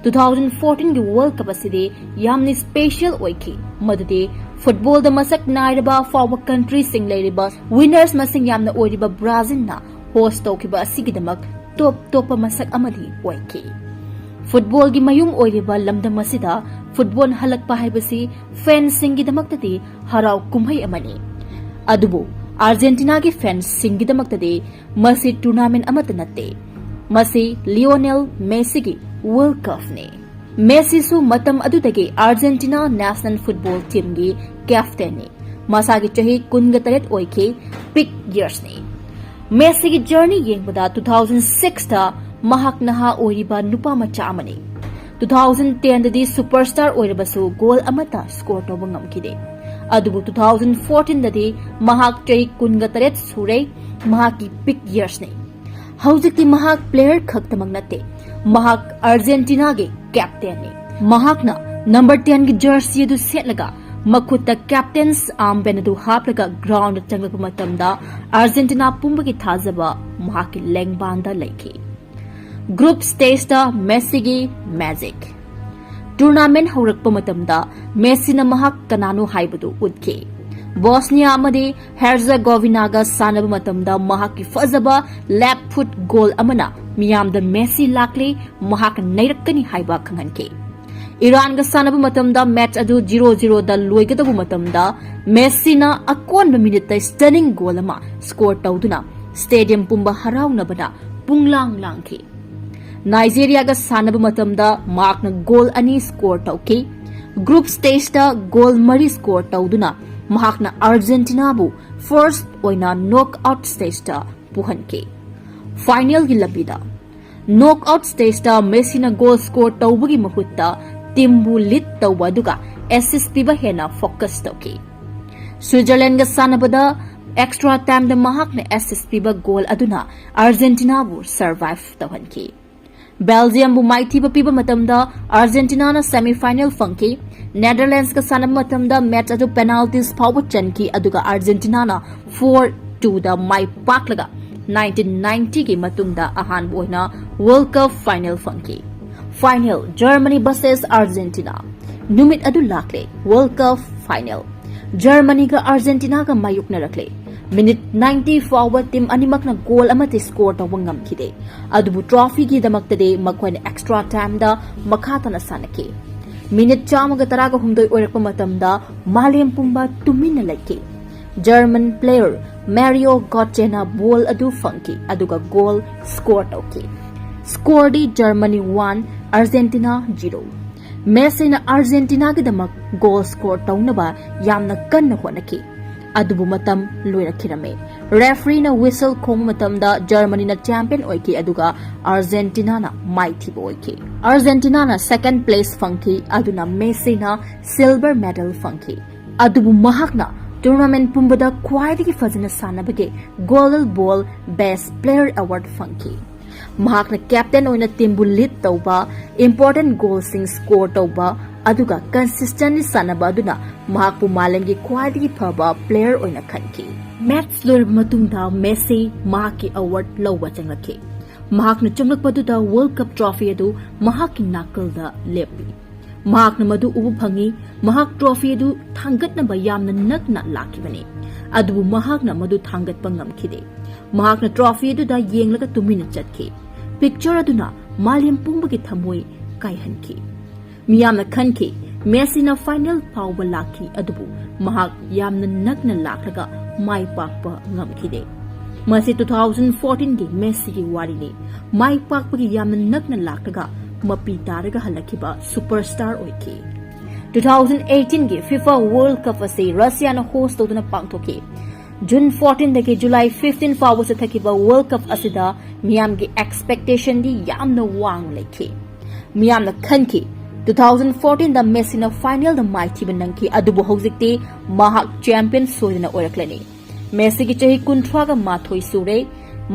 ꯇꯨ ꯊꯥꯎꯖꯟ ꯐꯣꯔꯇꯤꯟꯒꯤ ꯋꯥꯔꯜꯗ ꯀꯞ ꯑꯁꯤꯗꯤ ꯌꯥꯝꯅ ꯁ꯭ꯄꯦꯁꯤꯌꯦꯜ ꯑꯣꯏꯈꯤ, ꯃꯗꯨꯗꯤ ꯐꯨꯠꯕꯣꯜꯗ ꯃꯁꯛ ꯅꯥꯏꯔꯕ ꯑꯐꯥꯎꯕ ꯀꯟꯇ꯭ꯔꯤꯁꯤꯡ ꯂꯩꯔꯤꯕ, ꯋꯤꯅꯔꯁ ꯃꯁꯤꯡ ꯌꯥꯝꯅ ꯑꯣꯏꯔꯤꯕ ꯕ꯭ꯔꯥꯖꯤꯜꯅ ꯍꯣꯁ ꯇꯧꯈꯤꯕ ꯑꯁꯤꯒꯤꯗꯃꯛ ꯇꯣꯞ ꯇꯣꯞꯄ ꯃꯁꯛ ꯑꯃꯗꯤ ꯑꯣꯏꯈꯤ꯫ ꯐꯨꯠꯕꯣꯜꯒꯤ ꯃꯌꯨꯝ ꯑꯣꯏꯔꯤꯕ ꯂꯝꯗꯝ ꯑꯁꯤꯗ ꯐꯨꯠꯕꯣꯜ ꯍꯜꯂꯛꯄ ꯍꯥꯏꯕꯁꯤ ꯐꯦꯟꯁꯤꯡꯒꯤꯗꯃꯛꯇꯗꯤ ꯍꯔꯥꯎ ꯀꯨꯝꯍꯩ ꯑꯃꯅꯤ꯫ ꯑꯗꯨꯕꯨ ꯑꯥꯔꯖꯦꯟꯇꯤꯅꯥꯒꯤ ꯐꯦꯟꯁꯤꯡꯒꯤꯗꯃꯛꯇꯗꯤ ꯃꯁꯤ ꯇꯨꯔꯅꯥꯃꯦꯟ ꯑꯃꯠꯇ ꯅꯠꯇꯦ꯫ ꯃꯁꯤ ꯂꯤꯑꯣꯅꯦꯜ ꯃꯦꯁꯤꯒꯤ ꯋꯥꯔꯜꯗ ꯀꯞꯅꯤ꯫ ꯃꯦꯁꯤꯁꯨ ꯃꯇꯝ ꯑꯗꯨꯗꯒꯤ ꯑꯥꯔꯖꯦꯟꯇꯤꯅꯥ ꯅꯦꯁꯅꯦꯜ ꯐꯨꯠꯕꯣꯜ ꯇꯤꯝꯒꯤ ꯀꯦꯞꯇꯦꯟꯅꯤ꯫ ꯃꯁꯥꯒꯤ ꯆꯍꯤ ꯀꯨꯟꯒ ꯇꯔꯦꯠ ꯑꯣꯏꯈꯤ, ꯄꯤꯛ ꯌꯔꯁꯅꯤ꯫ ꯃꯦꯁꯤꯒꯤ ꯖꯔꯅꯤ ꯌꯦꯡꯕꯗ ꯇꯨ ꯊꯥꯎꯖꯟ ꯁꯤꯛꯁꯇ ꯃꯍꯥꯛ ꯅꯍꯥ ꯑꯣꯏꯔꯤꯕ ꯅꯨꯄꯥ ꯃꯆꯥ ꯑꯃꯅꯤ꯫ ꯇꯨ ꯊꯥꯎꯖꯟ ꯇꯦꯟꯗꯗꯤ ꯁꯨꯄꯔꯁ꯭ꯇꯥꯔ ꯑꯣꯏꯔꯕꯁꯨ ꯒꯣꯜ ꯑꯃꯠꯇ ꯁ꯭ꯀꯣꯔ ꯇꯧꯕ ꯉꯝꯈꯤꯗꯦ꯫ ꯑꯗꯨꯕꯨ ꯇꯨ ꯊꯥꯎꯖꯟ ꯐꯣꯔꯇꯤꯟꯗꯗꯤ ꯃꯍꯥꯛ ꯆꯍꯤ ꯀꯨꯟꯒ ꯇꯔꯦꯠ ꯁꯨꯔꯦ꯫ ꯃꯍꯥꯛꯀꯤ ꯄꯤꯛ ꯌꯔꯁꯅꯤ꯫ ꯍꯧꯖꯤꯛꯇꯤ ꯃꯍꯥꯛ ꯄ꯭ꯂꯦꯌꯔ ꯈꯛꯇꯃꯛ ꯅꯠꯇꯦ, ꯃꯍꯥꯛ ꯑꯥꯔꯖꯦꯟꯇꯤꯅꯥꯒꯤ ꯀꯦꯞꯇꯦꯟꯅꯤ꯫ ꯃꯍꯥꯛꯅ ꯅꯝꯕꯔ ꯇꯦꯟꯒꯤ ꯖꯔꯁꯤ ꯑꯗꯨ ꯁꯦꯠꯂꯒ ꯃꯈꯨꯠꯇ ꯀꯦꯞꯇꯦꯟꯁ ꯑꯥꯔꯝꯕꯦꯟ ꯑꯗꯨ ꯍꯥꯞꯂꯒ ꯒ꯭ꯔꯥꯎꯟꯗ ꯆꯪꯂꯛꯄ ꯃꯇꯝꯗ ꯑꯥꯔꯖꯦꯟꯇꯤꯅꯥ ꯄꯨꯝꯕꯒꯤ ꯊꯥꯖꯕ ꯃꯍꯥꯛꯀꯤ ꯂꯦꯡꯕꯥꯟꯗ ꯂꯩꯈꯤ꯫ ꯒ꯭ꯔꯨꯞ ꯁ꯭ꯇꯦꯖꯇ ꯃꯦꯁꯤꯒꯤ ꯃꯦꯖꯤꯛ꯫ ꯇꯨꯔꯅꯥꯃꯦꯟ ꯍꯧꯔꯛꯄ ꯃꯇꯝꯗ ꯃꯦꯁꯤꯅ ꯃꯍꯥꯛ ꯀꯅꯥꯅꯣ ꯍꯥꯏꯕꯗꯨ ꯎꯠꯈꯤ꯫ ꯕꯣꯁꯅꯤꯌꯥ ꯑꯃꯗꯤ ꯍꯦꯔꯖꯦꯒꯣꯚꯤꯅꯥꯒ ꯁꯥꯟꯅꯕ ꯃꯇꯝꯗ ꯃꯍꯥꯛꯀꯤ ꯐꯖꯕ ꯂꯦꯐ ꯐꯨꯠ ꯒꯣꯜ ꯑꯃꯅ ꯃꯤꯌꯥꯝꯗ ꯃꯦꯁꯤ ꯂꯥꯛꯂꯦ, ꯃꯍꯥꯛ ꯅꯩꯔꯛꯀꯅꯤ ꯍꯥꯏꯕ ꯈꯪꯍꯟꯈꯤ꯫ ꯏꯔꯥꯟꯒ ꯁꯥꯟꯅꯕ ꯃꯇꯝꯗ ꯃꯦꯆ ꯑꯗꯨ ꯖꯤꯔꯣ ꯖꯤꯔꯣꯗ ꯂꯣꯏꯒꯗꯧꯕ ꯃꯇꯝꯗ ꯃꯦꯁꯤꯅ ꯑꯀꯣꯟꯕ ꯃꯤꯅꯤꯠꯇ ꯁ꯭ꯇꯅꯤꯡ ꯒꯣꯜ ꯑꯃ ꯁ꯭ꯀꯣꯔ ꯇꯧꯗꯨꯅ ꯁ꯭ꯇꯦꯗꯤꯌꯝ ꯄꯨꯝꯕ ꯍꯔꯥꯎꯅꯕꯅ ꯄꯨꯡꯂꯥꯡ ꯂꯥꯡꯈꯤ꯫ ꯅꯥꯏꯖꯦꯔꯤꯌꯥꯒ ꯁꯥꯟꯅꯕ ꯃꯇꯝꯗ ꯃꯍꯥꯛꯅ ꯒꯣꯜ ꯑꯅꯤ ꯁ꯭ꯀꯣꯔ ꯇꯧꯈꯤ꯫ ꯒ꯭ꯔꯨꯞ ꯁ꯭ꯇꯦꯖꯇ ꯒꯣꯜ ꯃꯔꯤ ꯁ꯭ꯀꯣꯔ ꯇꯧꯗꯨꯅ ꯃꯍꯥꯛꯅ ꯑꯥꯔꯖꯦꯟꯇꯤꯅꯥꯕꯨ ꯐꯥꯔꯁ ꯑꯣꯏꯅ ꯅꯣꯛ ꯑꯥꯎꯠ ꯁ꯭ꯇꯦꯖꯇ ꯄꯨꯍꯟꯈꯤ꯫ ꯐꯥꯏꯅꯦꯜꯒꯤ ꯂꯝꯕꯤꯗ ꯅꯣꯛ ꯑꯥꯎꯠ ꯁ꯭ꯇꯦꯖꯇ ꯃꯦꯁꯤꯅ ꯒꯣꯜ ꯁ꯭ꯀꯣꯔ ꯇꯧꯕꯒꯤ ꯃꯍꯨꯠꯇ ꯇꯤꯝꯕꯨ ꯂꯤꯗ ꯇꯧꯕ ꯑꯗꯨꯒ ꯑꯦꯁꯤꯁ ꯄꯤꯕ ꯍꯦꯟꯅ ꯐꯣꯀꯁ ꯇꯧꯈꯤ꯫ ꯁ꯭ꯋꯤꯖꯔꯂꯦꯟꯒ ꯁꯥꯟꯅꯕꯗ ꯑꯦꯛꯁꯇ꯭ꯔꯥ ꯇꯥꯏꯝꯗ ꯃꯍꯥꯛꯅ ꯑꯦꯁꯤꯁ ꯄꯤꯕ ꯒꯣꯜ ꯑꯗꯨꯅ ꯑꯥꯔꯖꯦꯟꯇꯤꯅꯥꯕꯨ ꯁꯔꯚꯥꯏꯚ ꯇꯧꯍꯟꯈꯤ꯫ ꯕꯦꯜꯖꯤꯌꯝꯕꯨ ꯃꯥꯏꯊꯤꯕ ꯄꯤꯕ ꯃꯇꯝꯗ ꯑꯥꯔꯖꯦꯟꯇꯤꯅꯥꯅ ꯁꯦꯃꯤꯐꯥꯏꯅꯦꯜ ꯐꯪꯈꯤ꯫ ꯅꯦꯗꯔꯂꯦꯟꯁꯀ ꯁꯥꯟꯅꯕ ꯃꯇꯝꯗ ꯃꯦꯆ ꯑꯗꯨ ꯄꯦꯅꯥꯜꯇꯤꯁ ꯐꯥꯎꯕ ꯆꯟꯈꯤ, ꯑꯗꯨꯒ ꯑꯥꯔꯖꯦꯟꯇꯤꯅꯥꯅ ꯐꯣꯔ ꯇꯨꯗ ꯃꯥꯏ ꯄꯥꯛꯂꯒ ꯅꯥꯏꯟꯇꯤꯟ ꯅꯥꯏꯟꯇꯤꯒꯤ ꯃꯇꯨꯡꯗ ꯑꯍꯥꯟꯕ ꯑꯣꯏꯅ ꯋꯥꯔꯜꯗ ꯀꯞ ꯐꯥꯏꯅꯦꯜ ꯐꯪꯈꯤ꯫ Final, Germany versus Argentina. ꯅꯨꯃꯤꯠ ꯑꯗꯨ ꯂꯥꯛꯂꯦ, ꯋꯥꯔꯜꯗ ꯀꯞ ꯐꯥꯏꯅꯦꯜ꯫ ꯖꯔꯃꯅꯤꯒ ꯑꯥꯔꯖꯦꯟꯇꯤꯅꯥꯒ ꯃꯥꯌꯣꯛꯅꯔꯛꯂꯦ꯫ ꯃꯤꯅꯤꯠ ꯅꯥꯏꯟꯇꯤ ꯐꯥꯎꯕ ꯇꯤꯝ ꯑꯅꯤꯃꯛꯅ ꯒꯣꯜ ꯑꯃꯠꯇ ꯁ꯭ꯀꯣꯔ ꯇꯧꯕ ꯉꯝꯈꯤꯗꯦ꯫ ꯑꯗꯨꯕꯨ ꯇ꯭ꯔꯣꯐꯤꯒꯤꯗꯃꯛꯇꯗꯤ ꯃꯈꯣꯏꯅ ꯑꯦꯛꯁꯇ꯭ꯔꯥ ꯇꯥꯏꯝꯗ ꯃꯈꯥ ꯇꯥꯅ ꯁꯥꯟꯅꯈꯤ꯫ ꯃꯤꯅꯤꯠ ꯆꯥꯝꯃꯒ ꯇꯔꯥꯒ ꯍꯨꯝꯗꯣꯏ ꯑꯣꯏꯔꯛꯄ ꯃꯇꯝꯗ ꯃꯥꯂꯦꯝ ꯄꯨꯝꯕ ꯇꯨꯃꯤꯟꯅ ꯂꯩꯈꯤ꯫ ꯖꯔꯃꯟ ꯄ꯭ꯂꯦꯌꯔ ꯃꯦꯔꯤꯑꯣ ꯒꯣꯠꯆꯦꯅ ꯕꯣꯜ ꯑꯗꯨ ꯐꯪꯈꯤ, ꯑꯗꯨꯒ ꯒꯣꯜ ꯁ꯭ꯀꯣꯔ ꯇꯧꯈꯤ꯫ ꯁ꯭ꯀꯣꯔꯗꯤ ꯖꯔꯃꯅꯤ ꯋꯥꯟ, ꯑꯥꯔꯖꯦꯟꯇꯤꯅꯥ ꯖꯤꯔꯣ꯫ ꯃꯦꯁꯤꯅ ꯑꯥꯔꯖꯦꯟꯇꯤꯅꯥꯒꯤꯗꯃꯛ ꯒꯣꯜ ꯁ꯭ꯀꯣꯔ ꯇꯧꯅꯕ ꯌꯥꯝꯅ ꯀꯟꯅ ꯍꯣꯠꯅꯈꯤ꯫ ꯑꯗꯨꯕꯨ ꯃꯇꯝ ꯂꯣꯏꯔꯛꯈꯤꯔꯝꯃꯦ꯫ Refereeꯅ whistle ꯈꯣꯡꯕ ꯃꯇꯝꯗ Germanyꯅ champion ꯑꯣꯏꯈꯤ, ꯑꯗꯨꯒ Argentinaꯅ ꯃꯥꯏꯊꯤꯕ ꯑꯣꯏꯈꯤ꯫ Argentinaꯅ second place ꯐꯪꯈꯤ, ꯑꯗꯨꯅ Messiꯅ silver medal ꯐꯪꯈꯤ꯫ ꯑꯗꯨꯕꯨ ꯃꯍꯥꯛꯅ tournament ꯄꯨꯝꯕꯗ ꯈ꯭ꯋꯥꯏꯗꯒꯤ ꯐꯖꯅ ꯁꯥꯟꯅꯕꯒꯤ Golden Ball Best Player Award ꯐꯪꯈꯤ꯫ ꯃꯍꯥꯛꯅ captain ꯑꯣꯏꯅ teamꯕꯨ lead ꯇꯧꯕ, important goalꯁꯤꯡ score ꯇꯧꯕ, ꯑꯗꯨꯒ consistently ꯁꯥꯟꯅꯕ ꯑꯗꯨꯅ ꯃꯍꯥꯛꯄꯨ ꯃꯥꯂꯦꯝꯒꯤ ꯈ꯭ꯋꯥꯏꯗꯒꯤ ꯐꯕ player ꯑꯣꯏꯅ ꯈꯟꯈꯤ꯫ Match ꯂꯣꯏꯔꯕ ꯃꯇꯨꯡꯗ Messi ꯃꯍꯥꯛꯀꯤ award ꯂꯧꯕ ꯆꯪꯂꯛꯈꯤ꯫ ꯃꯍꯥꯛꯅ ꯆꯪꯂꯛꯄꯗꯨꯗ World Cup trophy ꯑꯗꯨ ꯃꯍꯥꯛꯀꯤ ꯅꯥꯀꯜꯗ ꯂꯦꯞꯄꯤ꯫ ꯃꯍꯥꯛꯅ ꯃꯗꯨ ꯎꯕ ꯐꯪꯏ꯫ ꯃꯍꯥꯛ trophy ꯑꯗꯨ ꯊꯥꯡꯒꯠꯅꯕ ꯌꯥꯝꯅ ꯅꯛꯅ ꯂꯥꯛꯈꯤꯕꯅꯤ, ꯑꯗꯨꯕꯨ ꯃꯍꯥꯛꯅ ꯃꯗꯨ ꯊꯥꯡꯒꯠꯄ ꯉꯝꯈꯤꯗꯦ꯫ ꯃꯍꯥꯛꯅ trophy ꯑꯗꯨꯗ ꯌꯦꯡꯂꯒ ꯇꯨꯃꯤꯟꯅ ꯆꯠꯈꯤ꯫ Picture ꯑꯗꯨꯅ ꯃꯥꯂꯦꯝ ꯄꯨꯝꯕꯒꯤ ꯊꯃꯣꯏ ꯀꯥꯏꯍꯟꯈꯤ꯫ ꯃꯤꯌꯥꯝꯅ ꯈꯟꯈꯤ, Messiꯅ final ꯐꯥꯎꯕ ꯂꯥꯛꯈꯤ, ꯑꯗꯨꯕꯨ ꯃꯍꯥꯛ ꯌꯥꯝꯅ ꯅꯛꯅ ꯂꯥꯛꯂꯒ ꯃꯥꯏ ꯄꯥꯛꯄ ꯉꯝꯈꯤꯗꯦ꯫ ꯃꯁꯤ two thousand fourteenꯒꯤ Messiꯒꯤ ꯋꯥꯔꯤꯅꯤ꯫ ꯃꯥꯏ ꯄꯥꯛꯄꯒꯤ ꯌꯥꯝꯅ ꯅꯛꯅ ꯂꯥꯛꯂꯒ ꯃꯄꯤ ꯇꯥꯔꯒ ꯍꯜꯂꯛꯈꯤꯕ superstar ꯑꯣꯏꯈꯤ꯫ Two thousand eighteenꯒꯤ FIFA World Cup ꯑꯁꯤ Russiaꯅ host ꯇꯧꯗꯨꯅ ꯄꯥꯡꯊꯣꯛꯈꯤ꯫ June fourteenꯗꯒꯤ July fifteen ꯐꯥꯎꯕ ꯆꯠꯊꯈꯤꯕ World Cup ꯑꯁꯤꯗ ꯃꯤꯌꯥꯝꯒꯤ expectationꯗꯤ ꯌꯥꯝꯅ ꯋꯥꯡꯅ ꯂꯩꯈꯤ꯫ ꯃꯤꯌꯥꯝꯅ ꯈꯟꯈꯤ, two thousand fourteenꯗ Messiꯅ finalꯗ ꯃꯥꯏꯊꯤꯕ ꯅꯪꯈꯤ, ꯑꯗꯨꯕꯨ ꯍꯧꯖꯤꯛꯇꯤ ꯃꯍꯥꯛ champion ꯁꯣꯏꯗꯅ ꯑꯣꯏꯔꯛꯂꯅꯤ꯫ Messiꯒꯤ ꯆꯍꯤ ꯀꯨꯟꯊ꯭ꯔꯥꯒ ꯃꯥꯊꯣꯏ ꯁꯨꯔꯦ꯫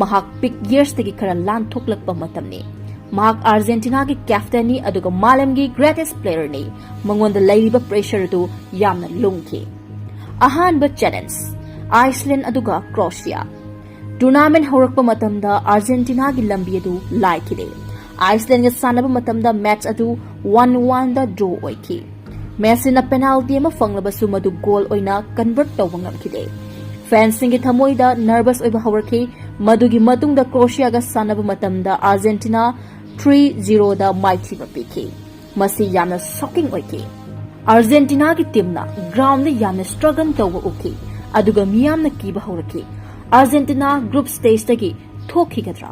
ꯃꯍꯥꯛ peak yearsꯇꯒꯤ ꯈꯔ ꯂꯥꯟꯊꯣꯛꯂꯛꯄ ꯃꯇꯝꯅꯤ꯫ ꯃꯍꯥꯛ Argentinaꯒꯤ captainꯅꯤ, ꯑꯗꯨꯒ ꯃꯥꯂꯦꯝꯒꯤ greatest playerꯅꯤ꯫ ꯃꯉꯣꯟꯗ ꯂꯩꯔꯤꯕ pressure ꯑꯗꯨ ꯌꯥꯝꯅ ꯂꯨꯝꯈꯤ꯫ ꯑꯍꯥꯟꯕ challenge, Iceland ꯑꯗꯨꯒ Croatia꯫ Tournament ꯍꯧꯔꯛꯄ ꯃꯇꯝꯗ Argentinaꯒꯤ ꯂꯝꯕꯤ ꯑꯗꯨ ꯂꯥꯏꯈꯤꯗꯦ꯫ Icelandꯒ ꯁꯥꯟꯅꯕ ꯃꯇꯝꯗ match ꯑꯗꯨ one oneꯗ draw ꯑꯣꯏꯈꯤ꯫ Messiꯅ penalty ꯑꯃ ꯐꯪꯂꯕꯁꯨ ꯃꯗꯨ goal ꯑꯣꯏꯅ convert ꯇꯧꯕ ꯉꯝꯈꯤꯗꯦ꯫ Fansꯁꯤꯡꯒꯤ ꯊꯃꯣꯏꯗ nervous ꯑꯣꯏꯕ ꯍꯧꯔꯛꯈꯤ꯫ ꯃꯗꯨꯒꯤ ꯃꯇꯨꯡꯗ Croatiaꯒ ꯁꯥꯟꯅꯕ ꯃꯇꯝꯗ Argentina three zeroꯗ ꯃꯥꯏꯊꯤꯕ ꯄꯤꯈꯤ꯫ ꯃꯁꯤ ꯌꯥꯝꯅ shocking ꯑꯣꯏꯈꯤ꯫ Argentinaꯒꯤ teamꯅ groundꯗ ꯌꯥꯝꯅ struggle ꯇꯧꯕ ꯎꯈꯤ, ꯑꯗꯨꯒ ꯃꯤꯌꯥꯝꯅ ꯀꯤꯕ ꯍꯧꯔꯛꯈꯤ꯫ Argentina group stageꯇꯒꯤ ꯊꯣꯛꯈꯤꯒꯗ꯭ꯔꯥ?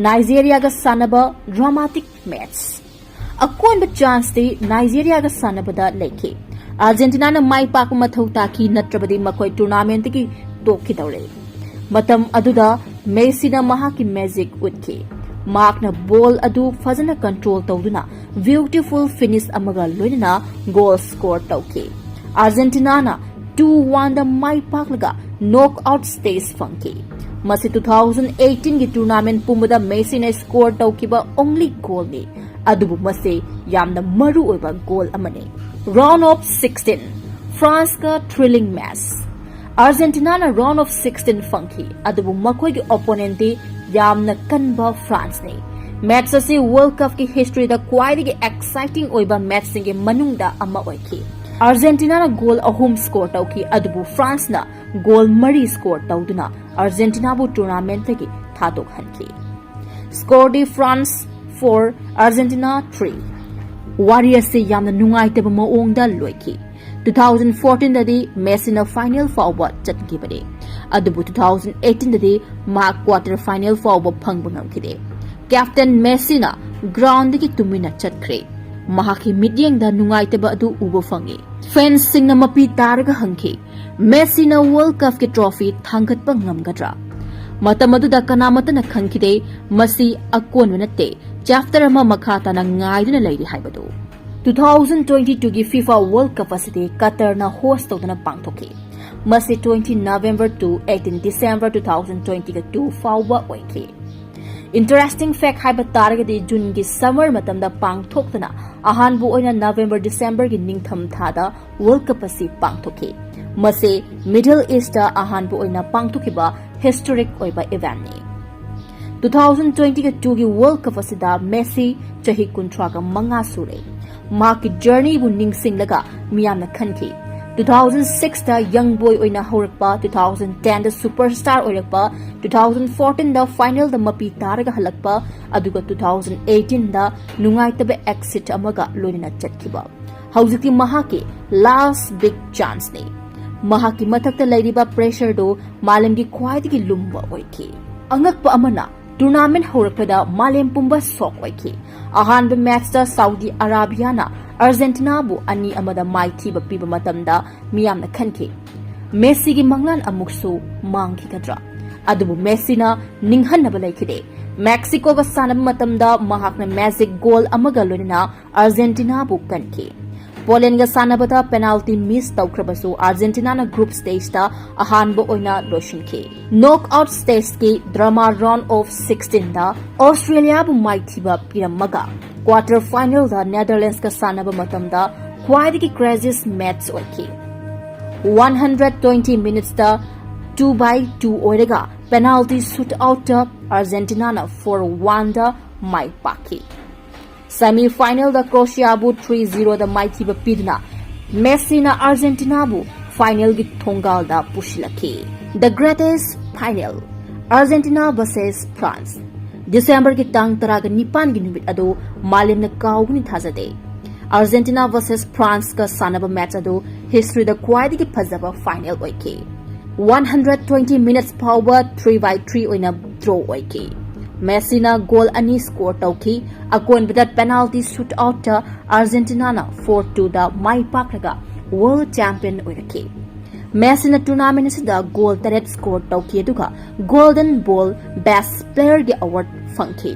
Nigeriaꯒ ꯁꯥꯟꯅꯕ dramatic match꯫ ꯑꯀꯣꯟꯕ chanceꯇꯤ Nigeriaꯒ ꯁꯥꯟꯅꯕꯗ ꯂꯩꯈꯤ꯫ ꯑꯥꯔꯖꯦꯟꯇꯤꯅꯥꯅ ꯃꯥꯏ ꯄꯥꯛꯄ ꯃꯊꯧ ꯇꯥꯈꯤ, ꯅꯠꯇ꯭ꯔꯕꯗꯤ ꯃꯈꯣꯏ ꯇꯨꯔꯅꯥꯃꯦꯟꯠꯇꯒꯤ ꯇꯣꯛꯈꯤꯗꯧꯔꯦ꯫ ꯃꯇꯝ ꯑꯗꯨꯗ ꯃꯦꯁꯤꯅ ꯃꯍꯥꯛꯀꯤ ꯃꯦꯖꯤꯛ ꯎꯠꯈꯤ꯫ ꯃꯍꯥꯛꯅ ꯕꯣꯜ ꯑꯗꯨ ꯐꯖꯅ ꯀꯟꯇ꯭ꯔꯣꯜ ꯇꯧꯗꯨꯅ ꯕ꯭ꯌꯨꯇꯤꯐꯨꯜ ꯐꯤꯅꯤꯁ ꯑꯃꯒ ꯂꯣꯏꯅꯅ ꯒꯣꯜ ꯁ꯭ꯀꯣꯔ ꯇꯧꯈꯤ꯫ ꯑꯥꯔꯖꯦꯟꯇꯤꯅꯥꯅ ꯇꯨ ꯋꯥꯟꯗ ꯃꯥꯏ ꯄꯥꯛꯂꯒ ꯅꯣꯛ ꯑꯥꯎꯠ ꯁ꯭ꯇꯦꯖ ꯐꯪꯈꯤ꯫ ꯃꯁꯤ ꯇꯨ ꯊꯥꯎꯖꯟ ꯑꯩꯠꯇꯤꯟꯒꯤ ꯇꯨꯔꯅꯥꯃꯦꯟ ꯄꯨꯝꯕꯗ ꯃꯦꯁꯤꯅ ꯁ꯭ꯀꯣꯔ ꯇꯧꯈꯤꯕ ꯑꯣꯡꯂꯤ ꯒꯣꯜꯅꯤ, ꯑꯗꯨꯕꯨ ꯃꯁꯤ ꯌꯥꯝꯅ ꯃꯔꯨ ꯑꯣꯏꯕ ꯒꯣꯜ ꯑꯃꯅꯤ꯫ ꯔꯥꯎꯟ ꯑꯣꯐ ꯁꯤꯛꯁꯇꯤꯟ, ꯐ꯭ꯔꯥꯟꯁꯀ ꯊ꯭ꯔꯤꯂꯤꯡ ꯃꯦꯆ꯫ ꯑꯥꯔꯖꯦꯟꯇꯤꯅꯥꯅ ꯔꯥꯎꯟ ꯑꯣꯐ ꯁꯤꯛꯁꯇꯤꯟ ꯐꯪꯈꯤ, ꯑꯗꯨꯕꯨ ꯃꯈꯣꯏꯒꯤ ꯑꯣꯄꯣꯅꯦꯟꯠꯇꯤ ꯌꯥꯝꯅ ꯀꯟꯕ ꯐ꯭ꯔꯥꯟꯁꯅꯤ꯫ ꯃꯦꯆ ꯑꯁꯤ ꯋꯥꯔꯜꯗ ꯀꯞꯀꯤ ꯍꯤꯁꯇ꯭ꯔꯤꯗ ꯈ꯭ꯋꯥꯏꯗꯒꯤ ꯑꯦꯛꯁꯥꯏꯇꯤꯡ ꯑꯣꯏꯕ ꯃꯦꯆꯁꯤꯡꯒꯤ ꯃꯅꯨꯡꯗ ꯑꯃ ꯑꯣꯏꯈꯤ꯫ ꯑꯥꯔꯖꯦꯟꯇꯤꯅꯥꯅ ꯒꯣꯜ ꯑꯍꯨꯝ ꯁ꯭ꯀꯣꯔ ꯇꯧꯈꯤ, ꯑꯗꯨꯕꯨ ꯐ꯭ꯔꯥꯟꯁꯅ ꯒꯣꯜ ꯃꯔꯤ ꯁ꯭ꯀꯣꯔ ꯇꯧꯗꯨꯅ ꯑꯥꯔꯖꯦꯟꯇꯤꯅꯥꯕꯨ ꯇꯨꯔꯅꯥꯃꯦꯟꯠꯇꯒꯤ ꯊꯥꯗꯣꯛꯍꯟꯈꯤ꯫ ꯁ꯭ꯀꯣꯔꯗꯤ ꯐ꯭ꯔꯥꯟꯁ ꯐꯣꯔ, ꯑꯥꯔꯖꯦꯟꯇꯤꯅꯥ ꯊ꯭ꯔꯤ꯫ ꯋꯥꯔꯤ ꯑꯁꯤ ꯌꯥꯝꯅ ꯅꯨꯡꯉꯥꯏꯇꯕ ꯃꯑꯣꯡꯗ ꯂꯣꯏꯈꯤ꯫ ꯇꯨ ꯊꯥꯎꯖꯟ ꯐꯣꯔꯇꯤꯟꯗꯗꯤ ꯃꯦꯁꯤꯅ ꯐꯥꯏꯅꯦꯜ ꯐꯥꯎꯕ ꯆꯠꯈꯤꯕꯅꯤ, ꯑꯗꯨꯕꯨ ꯇꯨ ꯊꯥꯎꯖꯟ ꯑꯩꯠꯇꯤꯟꯗꯗꯤ ꯃꯍꯥꯛ ꯀ꯭ꯋꯥꯇꯔ ꯐꯥꯏꯅꯦꯜ ꯐꯥꯎꯕ ꯐꯪꯕ ꯉꯝꯈꯤꯗꯦ꯫ ꯀꯦꯞꯇꯦꯟ ꯃꯦꯁꯤꯅ ꯒ꯭ꯔꯥꯎꯟꯗꯒꯤ ꯇꯨꯃꯤꯟꯅ ꯆꯠꯈ꯭ꯔꯦ꯫ ꯃꯍꯥꯛꯀꯤ ꯃꯤꯠꯌꯦꯡꯗ ꯅꯨꯡꯉꯥꯏꯇꯕ ꯑꯗꯨ ꯎꯕ ꯐꯪꯉꯤ꯫ ꯐꯦꯟꯁꯁꯤꯡꯅ ꯃꯄꯤ ꯇꯥꯔꯒ ꯍꯪꯈꯤ, "ꯃꯦꯁꯤꯅ ꯋꯥꯔꯜꯗ ꯀꯞꯀꯤ ꯇ꯭ꯔꯣꯐꯤ ꯊꯥꯡꯒꯠꯄ ꯉꯝꯒꯗ꯭ꯔꯥ?" ꯃꯇꯝ ꯑꯗꯨꯗ ꯀꯅꯥꯃꯠꯇꯅ ꯈꯪꯈꯤꯗꯦ, ꯃꯁꯤ ꯑꯀꯣꯟꯕ ꯅꯠꯇꯦ, ꯆꯦꯞꯇꯔ ꯑꯃ ꯃꯈꯥ ꯇꯥꯅ ꯉꯥꯏꯗꯨꯅ ꯂꯩꯔꯤ ꯍꯥꯏꯕꯗꯨ꯫ ꯇꯨ ꯊꯥꯎꯖꯟ ꯇ꯭ꯋꯦꯟꯇꯤ ꯇꯨꯒꯤ ꯐꯤꯐꯥ ꯋꯥꯔꯜꯗ ꯀꯞ ꯑꯁꯤꯗꯤ ꯀꯇꯔꯅ ꯍꯣꯁ ꯇꯧꯗꯨꯅ ꯄꯥꯡꯊꯣꯛꯈꯤ꯫ ꯃꯁꯤ twenty November two eighteen December two thousand ꯇ꯭ꯋꯦꯟꯇꯤꯒ ꯇꯨ ꯐꯥꯎꯕ ꯑꯣꯏꯈꯤ꯫ ꯏꯟꯇꯔꯦꯁꯇꯤꯡ ꯐꯦꯛ ꯍꯥꯏꯕ ꯇꯥꯔꯒꯗꯤ, ꯖꯨꯟꯒꯤ ꯁꯝꯃꯔ ꯃꯇꯝꯗ ꯄꯥꯡꯊꯣꯛꯇꯨꯅ ꯑꯍꯥꯟꯕ ꯑꯣꯏꯅ ꯅꯕꯦꯝꯕꯔ ꯗꯤꯁꯦꯝꯕꯔꯒꯤ ꯅꯤꯡꯊꯝ ꯊꯥꯗ ꯋꯥꯔꯜꯗ ꯀꯞ ꯑꯁꯤ ꯄꯥꯡꯊꯣꯛꯈꯤ꯫ ꯃꯁꯤ ꯃꯤꯗꯜ ꯏꯁꯇ ꯑꯍꯥꯟꯕ ꯑꯣꯏꯅ ꯄꯥꯡꯊꯣꯛꯈꯤꯕ ꯍꯤꯁꯇꯣꯔꯤꯛ ꯑꯣꯏꯕ ꯏꯚꯦꯟꯠꯅꯤ꯫ ꯇꯨ ꯊꯥꯎꯖꯟ ꯇ꯭ꯋꯦꯟꯇꯤꯒ ꯇꯨꯒꯤ ꯋꯥꯔꯜꯗ ꯀꯞ ꯑꯁꯤꯗ ꯃꯦꯁꯤ ꯆꯍꯤ ꯀꯨꯟꯊ꯭ꯔꯥꯒ ꯃꯉꯥ ꯁꯨꯔꯦ꯫ ꯃꯍꯥꯛꯀꯤ ꯖꯔꯅꯤꯕꯨ ꯅꯤꯡꯁꯤꯡꯂꯒ ꯃꯤꯌꯥꯝꯅ ꯈꯟꯈꯤ, ꯇꯨ ꯊꯥꯎꯖꯟ ꯁꯤꯛꯁꯇ ꯌꯪ ꯕꯣꯏ ꯑꯣꯏꯅ ꯍꯧꯔꯛꯄ, ꯇꯨ ꯊꯥꯎꯖꯟ ꯇꯦꯟꯗ ꯁꯨꯄꯔ ꯁ꯭ꯇꯥꯔ ꯑꯣꯏꯔꯛꯄ, ꯇꯨ ꯊꯥꯎꯖꯟ ꯐꯣꯔꯇꯤꯟꯗ ꯐꯥꯏꯅꯦꯜꯗ ꯃꯄꯤ ꯇꯥꯔꯒ ꯍꯜꯂꯛꯄ, ꯑꯗꯨꯒ ꯇꯨ ꯊꯥꯎꯖꯟ ꯑꯩꯠꯇꯤꯟꯗ ꯅꯨꯡꯉꯥꯏꯇꯕ ꯑꯦꯛꯁꯤꯠ ꯑꯃꯒ ꯂꯣꯏꯅꯅ ꯆꯠꯈꯤꯕ꯫ ꯍꯧꯖꯤꯛꯇꯤ ꯃꯍꯥꯛꯀꯤ ꯂꯥꯁ ꯕꯤꯒ ꯆꯥꯟꯁꯅꯤ꯫ ꯃꯍꯥꯛꯀꯤ ꯃꯊꯛꯇ ꯂꯩꯔꯤꯕ ꯄ꯭ꯔꯦꯁꯔꯗꯨ ꯃꯥꯂꯦꯝꯒꯤ ꯈ꯭ꯋꯥꯏꯗꯒꯤ ꯂꯨꯝꯕ ꯑꯣꯏꯈꯤ꯫ ꯑꯉꯛꯄ ꯑꯃꯅ, ꯇꯨꯔꯅꯥꯃꯦꯟ ꯍꯧꯔꯛꯄꯗ ꯃꯥꯂꯦꯝ ꯄꯨꯝꯕ ꯁꯣꯛ ꯑꯣꯏꯈꯤ꯫ ꯑꯍꯥꯟꯕ ꯃꯦꯆꯇ ꯁꯥꯎꯗꯤ ꯑꯔꯥꯕꯤꯌꯥꯅ ꯑꯥꯔꯖꯦꯟꯇꯤꯅꯥꯕꯨ ꯑꯅꯤ ꯑꯃꯗ ꯃꯥꯏꯊꯤꯕ ꯄꯤꯕ ꯃꯇꯝꯗ ꯃꯤꯌꯥꯝꯅ ꯈꯟꯈꯤ, ꯃꯦꯁꯤꯒꯤ ꯃꯪꯂꯥꯟ ꯑꯃꯨꯛꯁꯨ ꯃꯥꯡꯈꯤꯒꯗ꯭ꯔꯥ? ꯑꯗꯨꯕꯨ ꯃꯦꯁꯤꯅ ꯅꯤꯡꯍꯟꯅꯕ ꯂꯩꯈꯤꯗꯦ꯫ ꯃꯦꯛꯁꯤꯀꯣꯒ ꯁꯥꯟꯅꯕ ꯃꯇꯝꯗ ꯃꯍꯥꯛꯅ ꯃꯦꯖꯤꯛ ꯒꯣꯜ ꯑꯃꯒ ꯂꯣꯏꯅꯅ ꯑꯥꯔꯖꯦꯟꯇꯤꯅꯥꯕꯨ ꯀꯟꯈꯤ꯫ ꯄꯣꯂꯦꯟꯒ ꯁꯥꯟꯅꯕꯗ ꯄꯦꯅꯥꯜꯇꯤ ꯃꯤꯁ ꯇꯧꯈ꯭ꯔꯕꯁꯨ ꯑꯥꯔꯖꯦꯟꯇꯤꯅꯥꯅ ꯒ꯭ꯔꯨꯞ ꯁ꯭ꯇꯦꯖꯇ ꯑꯍꯥꯟꯕ ꯑꯣꯏꯅ ꯂꯣꯏꯁꯤꯟꯈꯤ꯫ ꯅꯣꯛ ꯑꯥꯎꯠ ꯁ꯭ꯇꯦꯖꯀꯤ ꯗ꯭ꯔꯃꯥ ꯔꯥꯎꯟ ꯑꯣꯐ ꯁꯤꯛꯁꯇꯤꯟꯗ ꯑꯣꯁꯇ꯭ꯔꯦꯂꯤꯌꯥꯕꯨ ꯃꯥꯏꯊꯤꯕ ꯄꯤꯔꯝꯃꯒ ꯀ꯭ꯋꯥꯇꯔ ꯐꯥꯏꯅꯦꯜꯗ ꯅꯦꯗꯔꯂꯦꯟꯁꯀ ꯁꯥꯟꯅꯕ ꯃꯇꯝꯗ ꯈ꯭ꯋꯥꯏꯗꯒꯤ ꯀ꯭ꯔꯦꯖꯤꯌꯁ ꯃꯦꯆ ꯑꯣꯏꯈꯤ꯫ ꯋꯥꯟ ꯍꯟꯗ꯭ꯔꯦꯠ ꯇ꯭ꯋꯦꯟꯇꯤ ꯃꯤꯅꯤꯠꯁꯇ ꯇꯨ ꯕꯥꯏ ꯇꯨ ꯑꯣꯏꯔꯒ ꯄꯦꯅꯥꯜꯇꯤ ꯁꯨꯠ ꯑꯥꯎꯠꯇ ꯑꯥꯔꯖꯦꯟꯇꯤꯅꯥꯅ ꯐꯣꯔ ꯋꯥꯟꯗ ꯃꯥꯏ ꯄꯥꯛꯈꯤ꯫ ꯁꯦꯃꯤ ꯐꯥꯏꯅꯦꯜꯗ ꯀ꯭ꯔꯣꯁꯤꯌꯥꯕꯨ ꯊ꯭ꯔꯤ ꯖꯤꯔꯣꯗ ꯃꯥꯏꯊꯤꯕ ꯄꯤꯗꯨꯅ ꯃꯦꯁꯤꯅ ꯑꯥꯔꯖꯦꯟꯇꯤꯅꯥꯕꯨ ꯐꯥꯏꯅꯦꯜꯒꯤ ꯊꯣꯡꯒꯥꯜꯗ ꯄꯨꯁꯤꯜꯂꯛꯈꯤ꯫ The Greatest Final, Argentina versus France꯫ ꯗꯤꯁꯦꯝꯕꯔꯒꯤ ꯇꯥꯡ ꯇꯔꯥꯒ ꯅꯤꯄꯥꯟꯒꯤ ꯅꯨꯃꯤꯠ ꯑꯗꯨ ꯃꯥꯂꯦꯝꯅ ꯀꯥꯎꯒꯅꯤ ꯊꯥꯖꯗꯦ꯫ ꯑꯥꯔꯖꯦꯟꯇꯤꯅꯥ ꯚꯔꯁꯦꯁ ꯐ꯭ꯔꯥꯟꯁꯀ ꯁꯥꯟꯅꯕ ꯃꯦꯆ ꯑꯗꯨ ꯍꯤꯁꯇ꯭ꯔꯤꯗ ꯈ꯭ꯋꯥꯏꯗꯒꯤ ꯐꯖꯕ ꯐꯥꯏꯅꯦꯜ ꯑꯣꯏꯈꯤ꯫ ꯋꯥꯟ ꯍꯟꯗ꯭ꯔꯦꯠ ꯇ꯭ꯋꯦꯟꯇꯤ ꯃꯤꯅꯤꯠꯁ ꯐꯥꯎꯕ ꯊ꯭ꯔꯤ ꯕꯥꯏ ꯊ꯭ꯔꯤ ꯑꯣꯏꯅ ꯗ꯭ꯔꯣ ꯑꯣꯏꯈꯤ꯫ ꯃꯦꯁꯤꯅ ꯒꯣꯜ ꯑꯅꯤ ꯁ꯭ꯀꯣꯔ ꯇꯧꯈꯤ꯫ ꯑꯀꯣꯟꯕꯗ ꯄꯦꯅꯥꯜꯇꯤ ꯁꯨꯠ ꯑꯥꯎꯠꯇ ꯑꯥꯔꯖꯦꯟꯇꯤꯅꯥꯅ ꯐꯣꯔ ꯇꯨꯗ ꯃꯥꯏ ꯄꯥꯛꯂꯒ ꯋꯥꯔꯜꯗ ꯆꯦꯝꯄꯤꯌꯟ ꯑꯣꯏꯔꯛꯈꯤ꯫ ꯃꯦꯁꯤꯅ ꯇꯨꯔꯅꯥꯃꯦꯟ ꯑꯁꯤꯗ ꯒꯣꯜ ꯇꯔꯦꯠ ꯁ꯭ꯀꯣꯔ ꯇꯧꯈꯤ, ꯑꯗꯨꯒ ꯒꯣꯜꯗꯟ ꯕꯣꯜ ꯕꯦꯁ꯭ꯠ ꯄ꯭ꯂꯦꯌꯔꯒꯤ ꯑꯦꯋꯥꯔꯗ ꯐꯪꯈꯤ꯫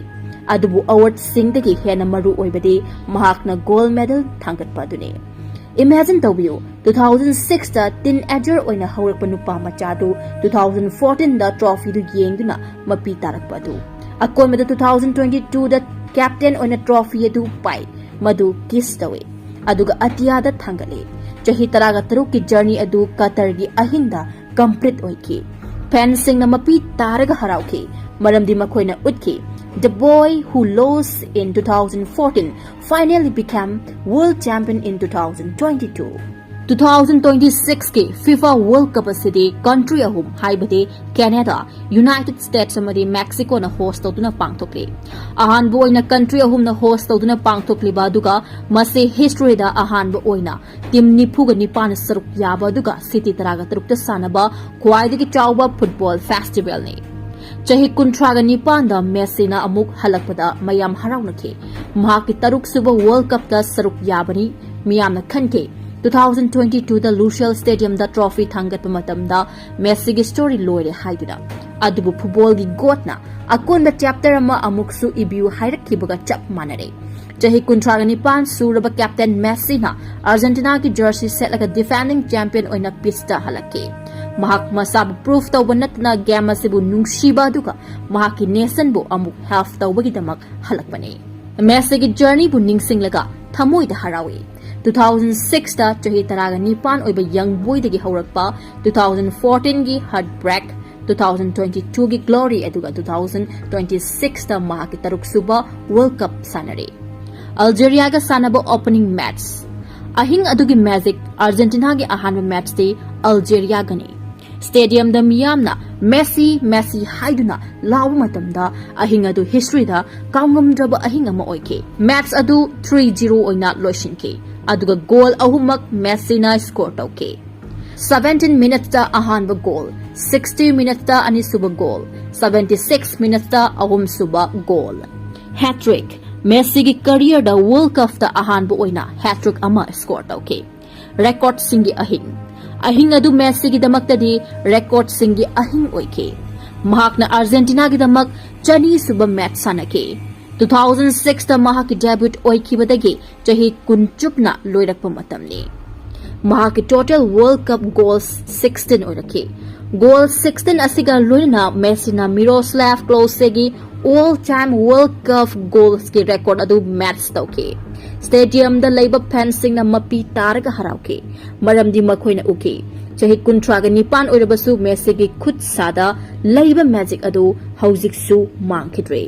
ꯑꯗꯨꯕꯨ ꯑꯦꯋꯥꯔꯗꯁꯤꯡꯗꯒꯤ ꯍꯦꯟꯅ ꯃꯔꯨ ꯑꯣꯏꯕꯗꯤ ꯃꯍꯥꯛꯅ ꯒꯣꯜꯗ ꯃꯦꯗꯜ ꯊꯥꯡꯒꯠꯄ ꯑꯗꯨꯅꯤ꯫ ꯏꯃꯦꯖꯤꯟ ꯇꯧꯕꯤꯌꯨ, ꯇꯨ ꯊꯥꯎꯖꯟ ꯁꯤꯛꯁꯇ ꯇꯤꯟ ꯑꯦꯖꯔ ꯑꯣꯏꯅ ꯍꯧꯔꯛꯄ ꯅꯨꯄꯥ ꯃꯆꯥꯗꯨ ꯇꯨ ꯊꯥꯎꯖꯟ ꯐꯣꯔꯇꯤꯟꯗ ꯇ꯭ꯔꯣꯐꯤꯗꯨ ꯌꯦꯡꯗꯨꯅ ꯃꯄꯤ ꯇꯥꯔꯛꯄ ꯑꯗꯨ꯫ ꯑꯀꯣꯟꯕꯗ ꯇꯨ ꯊꯥꯎꯖꯟ ꯇ꯭ꯋꯦꯟꯇꯤ ꯇꯨꯗ ꯀꯦꯞꯇꯦꯟ ꯑꯣꯏꯅ ꯇ꯭ꯔꯣꯐꯤ ꯑꯗꯨ ꯄꯥꯏ, ꯃꯗꯨ ꯀꯤꯁ ꯇꯧꯏ, ꯑꯗꯨꯒ ꯑꯇꯤꯌꯥꯗ ꯊꯥꯡꯒꯠꯂꯤ꯫ ꯆꯍꯤ ꯇꯔꯥꯒ ꯇꯔꯨꯛꯀꯤ ꯖꯔꯅꯤ ꯑꯗꯨ ꯀꯇꯔꯒꯤ ꯑꯍꯤꯡꯗ ꯀꯝꯄ꯭ꯂꯤꯠ ꯑꯣꯏꯈꯤ꯫ ꯐꯦꯟꯁꯤꯡꯅ ꯃꯄꯤ ꯇꯥꯔꯒ ꯍꯔꯥꯎꯈꯤ, ꯃꯔꯝꯗꯤ ꯃꯈꯣꯏꯅ ꯎꯠꯈꯤ, "The boy who lost in two thousand fourteen finally became world champion in two thousand twenty-two." Two thousand twenty ꯁꯤꯛꯁꯀꯤ ꯐꯤꯐꯥ ꯋꯥꯔꯜꯗ ꯀꯞ ꯑꯁꯤꯗꯤ ꯀꯟꯇ꯭ꯔꯤ ꯑꯍꯨꯝ, ꯍꯥꯏꯕꯗꯤ ꯀꯦꯅꯦꯗꯥ, ꯌꯨꯅꯥꯏꯇꯦꯗ ꯁ꯭ꯇꯦꯠꯁ ꯑꯃꯗꯤ ꯃꯦꯛꯁꯤꯀꯣꯅ ꯍꯣꯁ꯭ꯠ ꯇꯧꯗꯨꯅ ꯄꯥꯡꯊꯣꯛꯂꯤ꯫ ꯑꯍꯥꯟꯕ ꯑꯣꯏꯅ ꯀꯟꯇ꯭ꯔꯤ ꯑꯍꯨꯝꯅ ꯍꯣꯁ꯭ꯠ ꯇꯧꯗꯨꯅ ꯄꯥꯡꯊꯣꯛꯂꯤꯕ, ꯑꯗꯨꯒ ꯃꯁꯤ ꯍꯤꯁꯇ꯭ꯔꯤꯗ ꯑꯍꯥꯟꯕ ꯑꯣꯏꯅ ꯇꯤꯝ ꯅꯤꯐꯨꯒ ꯅꯤꯄꯥꯟ ꯁꯔꯨꯛ ꯌꯥꯕ, ꯑꯗꯨꯒ ꯁꯤꯇꯤ ꯇꯔꯥꯒ ꯇꯔꯨꯛꯇ ꯁꯥꯟꯅꯕ ꯈ꯭ꯋꯥꯏꯗꯒꯤ ꯆꯥꯎꯕ ꯐꯨꯠꯕꯣꯜ ꯐꯦꯁꯇꯤꯚꯦꯜꯅꯤ꯫ ꯆꯍꯤ ꯀꯨꯟꯊ꯭ꯔꯥꯒ ꯅꯤꯄꯥꯟꯗ ꯃꯦꯁꯤꯅ ꯑꯃꯨꯛ ꯍꯜꯂꯛꯄꯗ ꯃꯌꯥꯝ ꯍꯔꯥꯎꯅꯈꯤ꯫ ꯃꯍꯥꯛꯀꯤ ꯇꯔꯨꯛꯁꯨꯕ ꯋꯥꯔꯜꯗ ꯀꯞꯇ ꯁꯔꯨꯛ ꯌꯥꯕꯅꯤ꯫ ꯃꯤꯌꯥꯝꯅ ꯈꯟꯈꯤ, two thousand twenty-twoꯗ ꯂꯨꯁꯦꯜ ꯁ꯭ꯇꯦꯗꯤꯌꯝꯗ ꯇ꯭ꯔꯣꯐꯤ ꯊꯥꯡꯒꯠꯄ ꯃꯇꯝꯗ ꯃꯦꯁꯤꯒꯤ ꯁ꯭ꯇꯣꯔꯤ ꯂꯣꯏꯔꯦ ꯍꯥꯏꯗꯨꯅ꯫ ꯑꯗꯨꯕꯨ ꯐꯨꯠꯕꯣꯜꯒꯤ ꯒꯣꯗꯅ ꯑꯀꯣꯟꯕ ꯆꯦꯞꯇꯔ ꯑꯃ ꯑꯃꯨꯛꯁꯨ ꯏꯕꯤꯌꯨ ꯍꯥꯏꯔꯛꯈꯤꯕꯒ ꯆꯞ ꯃꯥꯟꯅꯔꯦ꯫ ꯆꯍꯤ ꯀꯨꯟꯊ꯭ꯔꯥꯒ ꯅꯤꯄꯥꯟ ꯁꯨꯔꯕ ꯀꯦꯞꯇꯦꯟ ꯃꯦꯁꯤꯅ ꯑꯥꯔꯖꯦꯟꯇꯤꯅꯥꯒꯤ ꯖꯔꯁꯤ ꯁꯦꯠꯂꯒ ꯗꯤꯐꯦꯟꯗꯤꯡ ꯆꯦꯝꯄꯤꯌꯟ ꯑꯣꯏꯅ ꯄꯤꯆꯇ ꯍꯜꯂꯛꯈꯤ꯫ ꯃꯍꯥꯛ ꯃꯁꯥꯕꯨ ꯄ꯭ꯔꯨꯐ ꯇꯧꯕ ꯅꯠꯇꯅ ꯒꯦꯝ ꯑꯁꯤꯕꯨ ꯅꯨꯡꯁꯤꯕ ꯑꯗꯨꯒ ꯃꯍꯥꯛꯀꯤ ꯅꯦꯁꯟꯕꯨ ꯑꯃꯨꯛ ꯍꯦꯜꯞ ꯇꯧꯕꯒꯤꯗꯃꯛ ꯍꯜꯂꯛꯄꯅꯤ꯫ ꯃꯦꯁꯤꯒꯤ ꯖꯔꯅꯤꯕꯨ ꯅꯤꯡꯁꯤꯡꯂꯒ ꯊꯃꯣꯏꯗ ꯍꯔꯥꯎꯏ꯫ Two thousand sixꯇ ꯆꯍꯤ ꯇꯔꯥꯒ ꯅꯤꯄꯥꯟ ꯑꯣꯏꯕ ꯌꯪ ꯕꯣꯏꯗꯒꯤ ꯍꯧꯔꯛꯄ two thousand fourteenꯒꯤ ꯍꯥꯔꯠ ꯕ꯭ꯔꯦꯛ, two thousand twenty-twoꯒꯤ ꯒ꯭ꯂꯣꯔꯤ, ꯑꯗꯨꯒ two thousand twenty-sixꯇ ꯃꯍꯥꯛꯀꯤ ꯇꯔꯨꯛꯁꯨꯕ ꯋꯥꯔꯜꯗ ꯀꯞ ꯁꯥꯟꯅꯔꯦ꯫ ꯑꯜꯖꯦꯔꯤꯌꯥꯒ ꯁꯥꯟꯅꯕ ꯑꯣꯄꯅꯤꯡ ꯃꯦꯆ꯫ ꯑꯍꯤꯡ ꯑꯗꯨꯒꯤ ꯃꯦꯖꯤꯛ, ꯑꯥꯔꯖꯦꯟꯇꯤꯅꯥꯒꯤ ꯑꯍꯥꯟꯕ ꯃꯦꯆꯇꯤ ꯑꯜꯖꯦꯔꯤꯌꯥꯒꯅꯤ꯫ ꯁ꯭ꯇꯦꯗꯤꯌꯝꯗ ꯃꯤꯌꯥꯝꯅ "ꯃꯦꯁꯤ, ꯃꯦꯁꯤ" ꯍꯥꯏꯗꯨꯅ ꯂꯥꯎꯕ ꯃꯇꯝꯗ, ꯑꯍꯤꯡ ꯑꯗꯨ ꯍꯤꯁꯇ꯭ꯔꯤꯗ ꯀꯥꯎꯉꯝꯗ꯭ꯔꯕ ꯑꯍꯤꯡ ꯑꯃ ꯑꯣꯏꯈꯤ꯫ ꯃꯦꯆ ꯑꯗꯨ three zero ꯑꯣꯏꯅ ꯂꯣꯏꯁꯤꯟꯈꯤ, ꯑꯗꯨꯒ ꯒꯣꯜ ꯑꯍꯨꯝꯃꯛ ꯃꯦꯁꯤꯅ ꯁ꯭ꯀꯣꯔ ꯇꯧꯈꯤ꯫ Seventeen minutesꯇ ꯑꯍꯥꯟꯕ ꯒꯣꯜ, sixty minutesꯇ ꯑꯅꯤꯁꯨꯕ ꯒꯣꯜ, seventy six minutesꯇ ꯑꯍꯨꯝꯁꯨꯕ ꯒꯣꯜ꯫ ꯍꯦꯇ꯭ꯔꯤꯛ, ꯃꯦꯁꯤꯒꯤ ꯀꯔꯤꯌꯔꯗ ꯋꯥꯔꯜꯗ ꯀꯞꯇ ꯑꯍꯥꯟꯕ ꯑꯣꯏꯅ ꯍꯦꯇ꯭ꯔꯤꯛ ꯑꯃ ꯁ꯭ꯀꯣꯔ ꯇꯧꯈꯤ꯫ ꯔꯦꯀꯣꯔꯗꯁꯤꯡꯒꯤ ꯑꯍꯤꯡ꯫ ꯑꯍꯤꯡ ꯑꯗꯨ ꯃꯦꯁꯤꯒꯤꯗꯃꯛꯇꯗꯤ ꯔꯦꯀꯣꯔꯗꯁꯤꯡꯒꯤ ꯑꯍꯤꯡ ꯑꯣꯏꯈꯤ꯫ ꯃꯍꯥꯛꯅ ꯑꯥꯔꯖꯦꯟꯇꯤꯅꯥꯒꯤꯗꯃꯛ ꯆꯅꯤꯁꯨꯕ ꯃꯦꯆ ꯁꯥꯟꯅꯈꯤ꯫ Two thousand sixꯇ ꯃꯍꯥꯛꯀꯤ ꯗꯦꯕ꯭ꯌꯨꯠ ꯑꯣꯏꯈꯤꯕꯗꯒꯤ ꯆꯍꯤ ꯀꯨꯟ ꯆꯨꯞꯅ ꯂꯣꯏꯔꯛꯄ ꯃꯇꯝꯅꯤ꯫ ꯃꯍꯥꯛꯀꯤ total world cup goals sixteen ꯑꯣꯏꯔꯛꯈꯤ꯫ ꯒꯣꯜ sixteen ꯑꯁꯤꯒ ꯂꯣꯏꯅꯅ ꯃꯦꯁꯤꯅ ꯃꯤꯔꯣꯁꯂꯥꯚ ꯀ꯭ꯂꯣꯁꯦꯒꯤ ꯑꯣꯜ ꯇꯥꯏꯝ ꯋꯥꯔꯜꯗ ꯀꯞ ꯒꯣꯜꯁꯀꯤ ꯔꯦꯀꯣꯔꯗ ꯑꯗꯨ ꯃꯦꯆ ꯇꯧꯈꯤ꯫ ꯁ꯭ꯇꯦꯗꯤꯌꯝꯗ ꯂꯩꯕ ꯐꯦꯟꯁꯤꯡꯅ ꯃꯄꯤ ꯇꯥꯔꯒ ꯍꯔꯥꯎꯈꯤ, ꯃꯔꯝꯗꯤ ꯃꯈꯣꯏꯅ ꯎꯈꯤ, ꯆꯍꯤ ꯀꯨꯟꯊ꯭ꯔꯥꯒ ꯅꯤꯄꯥꯟ ꯑꯣꯏꯔꯕꯁꯨ ꯃꯦꯁꯤꯒꯤ ꯈꯨꯠ ꯁꯥꯗ ꯂꯩꯕ ꯃꯦꯖꯤꯛ ꯑꯗꯨ ꯍꯧꯖꯤꯛꯁꯨ ꯃꯥꯡꯈꯤꯗ꯭ꯔꯦ꯫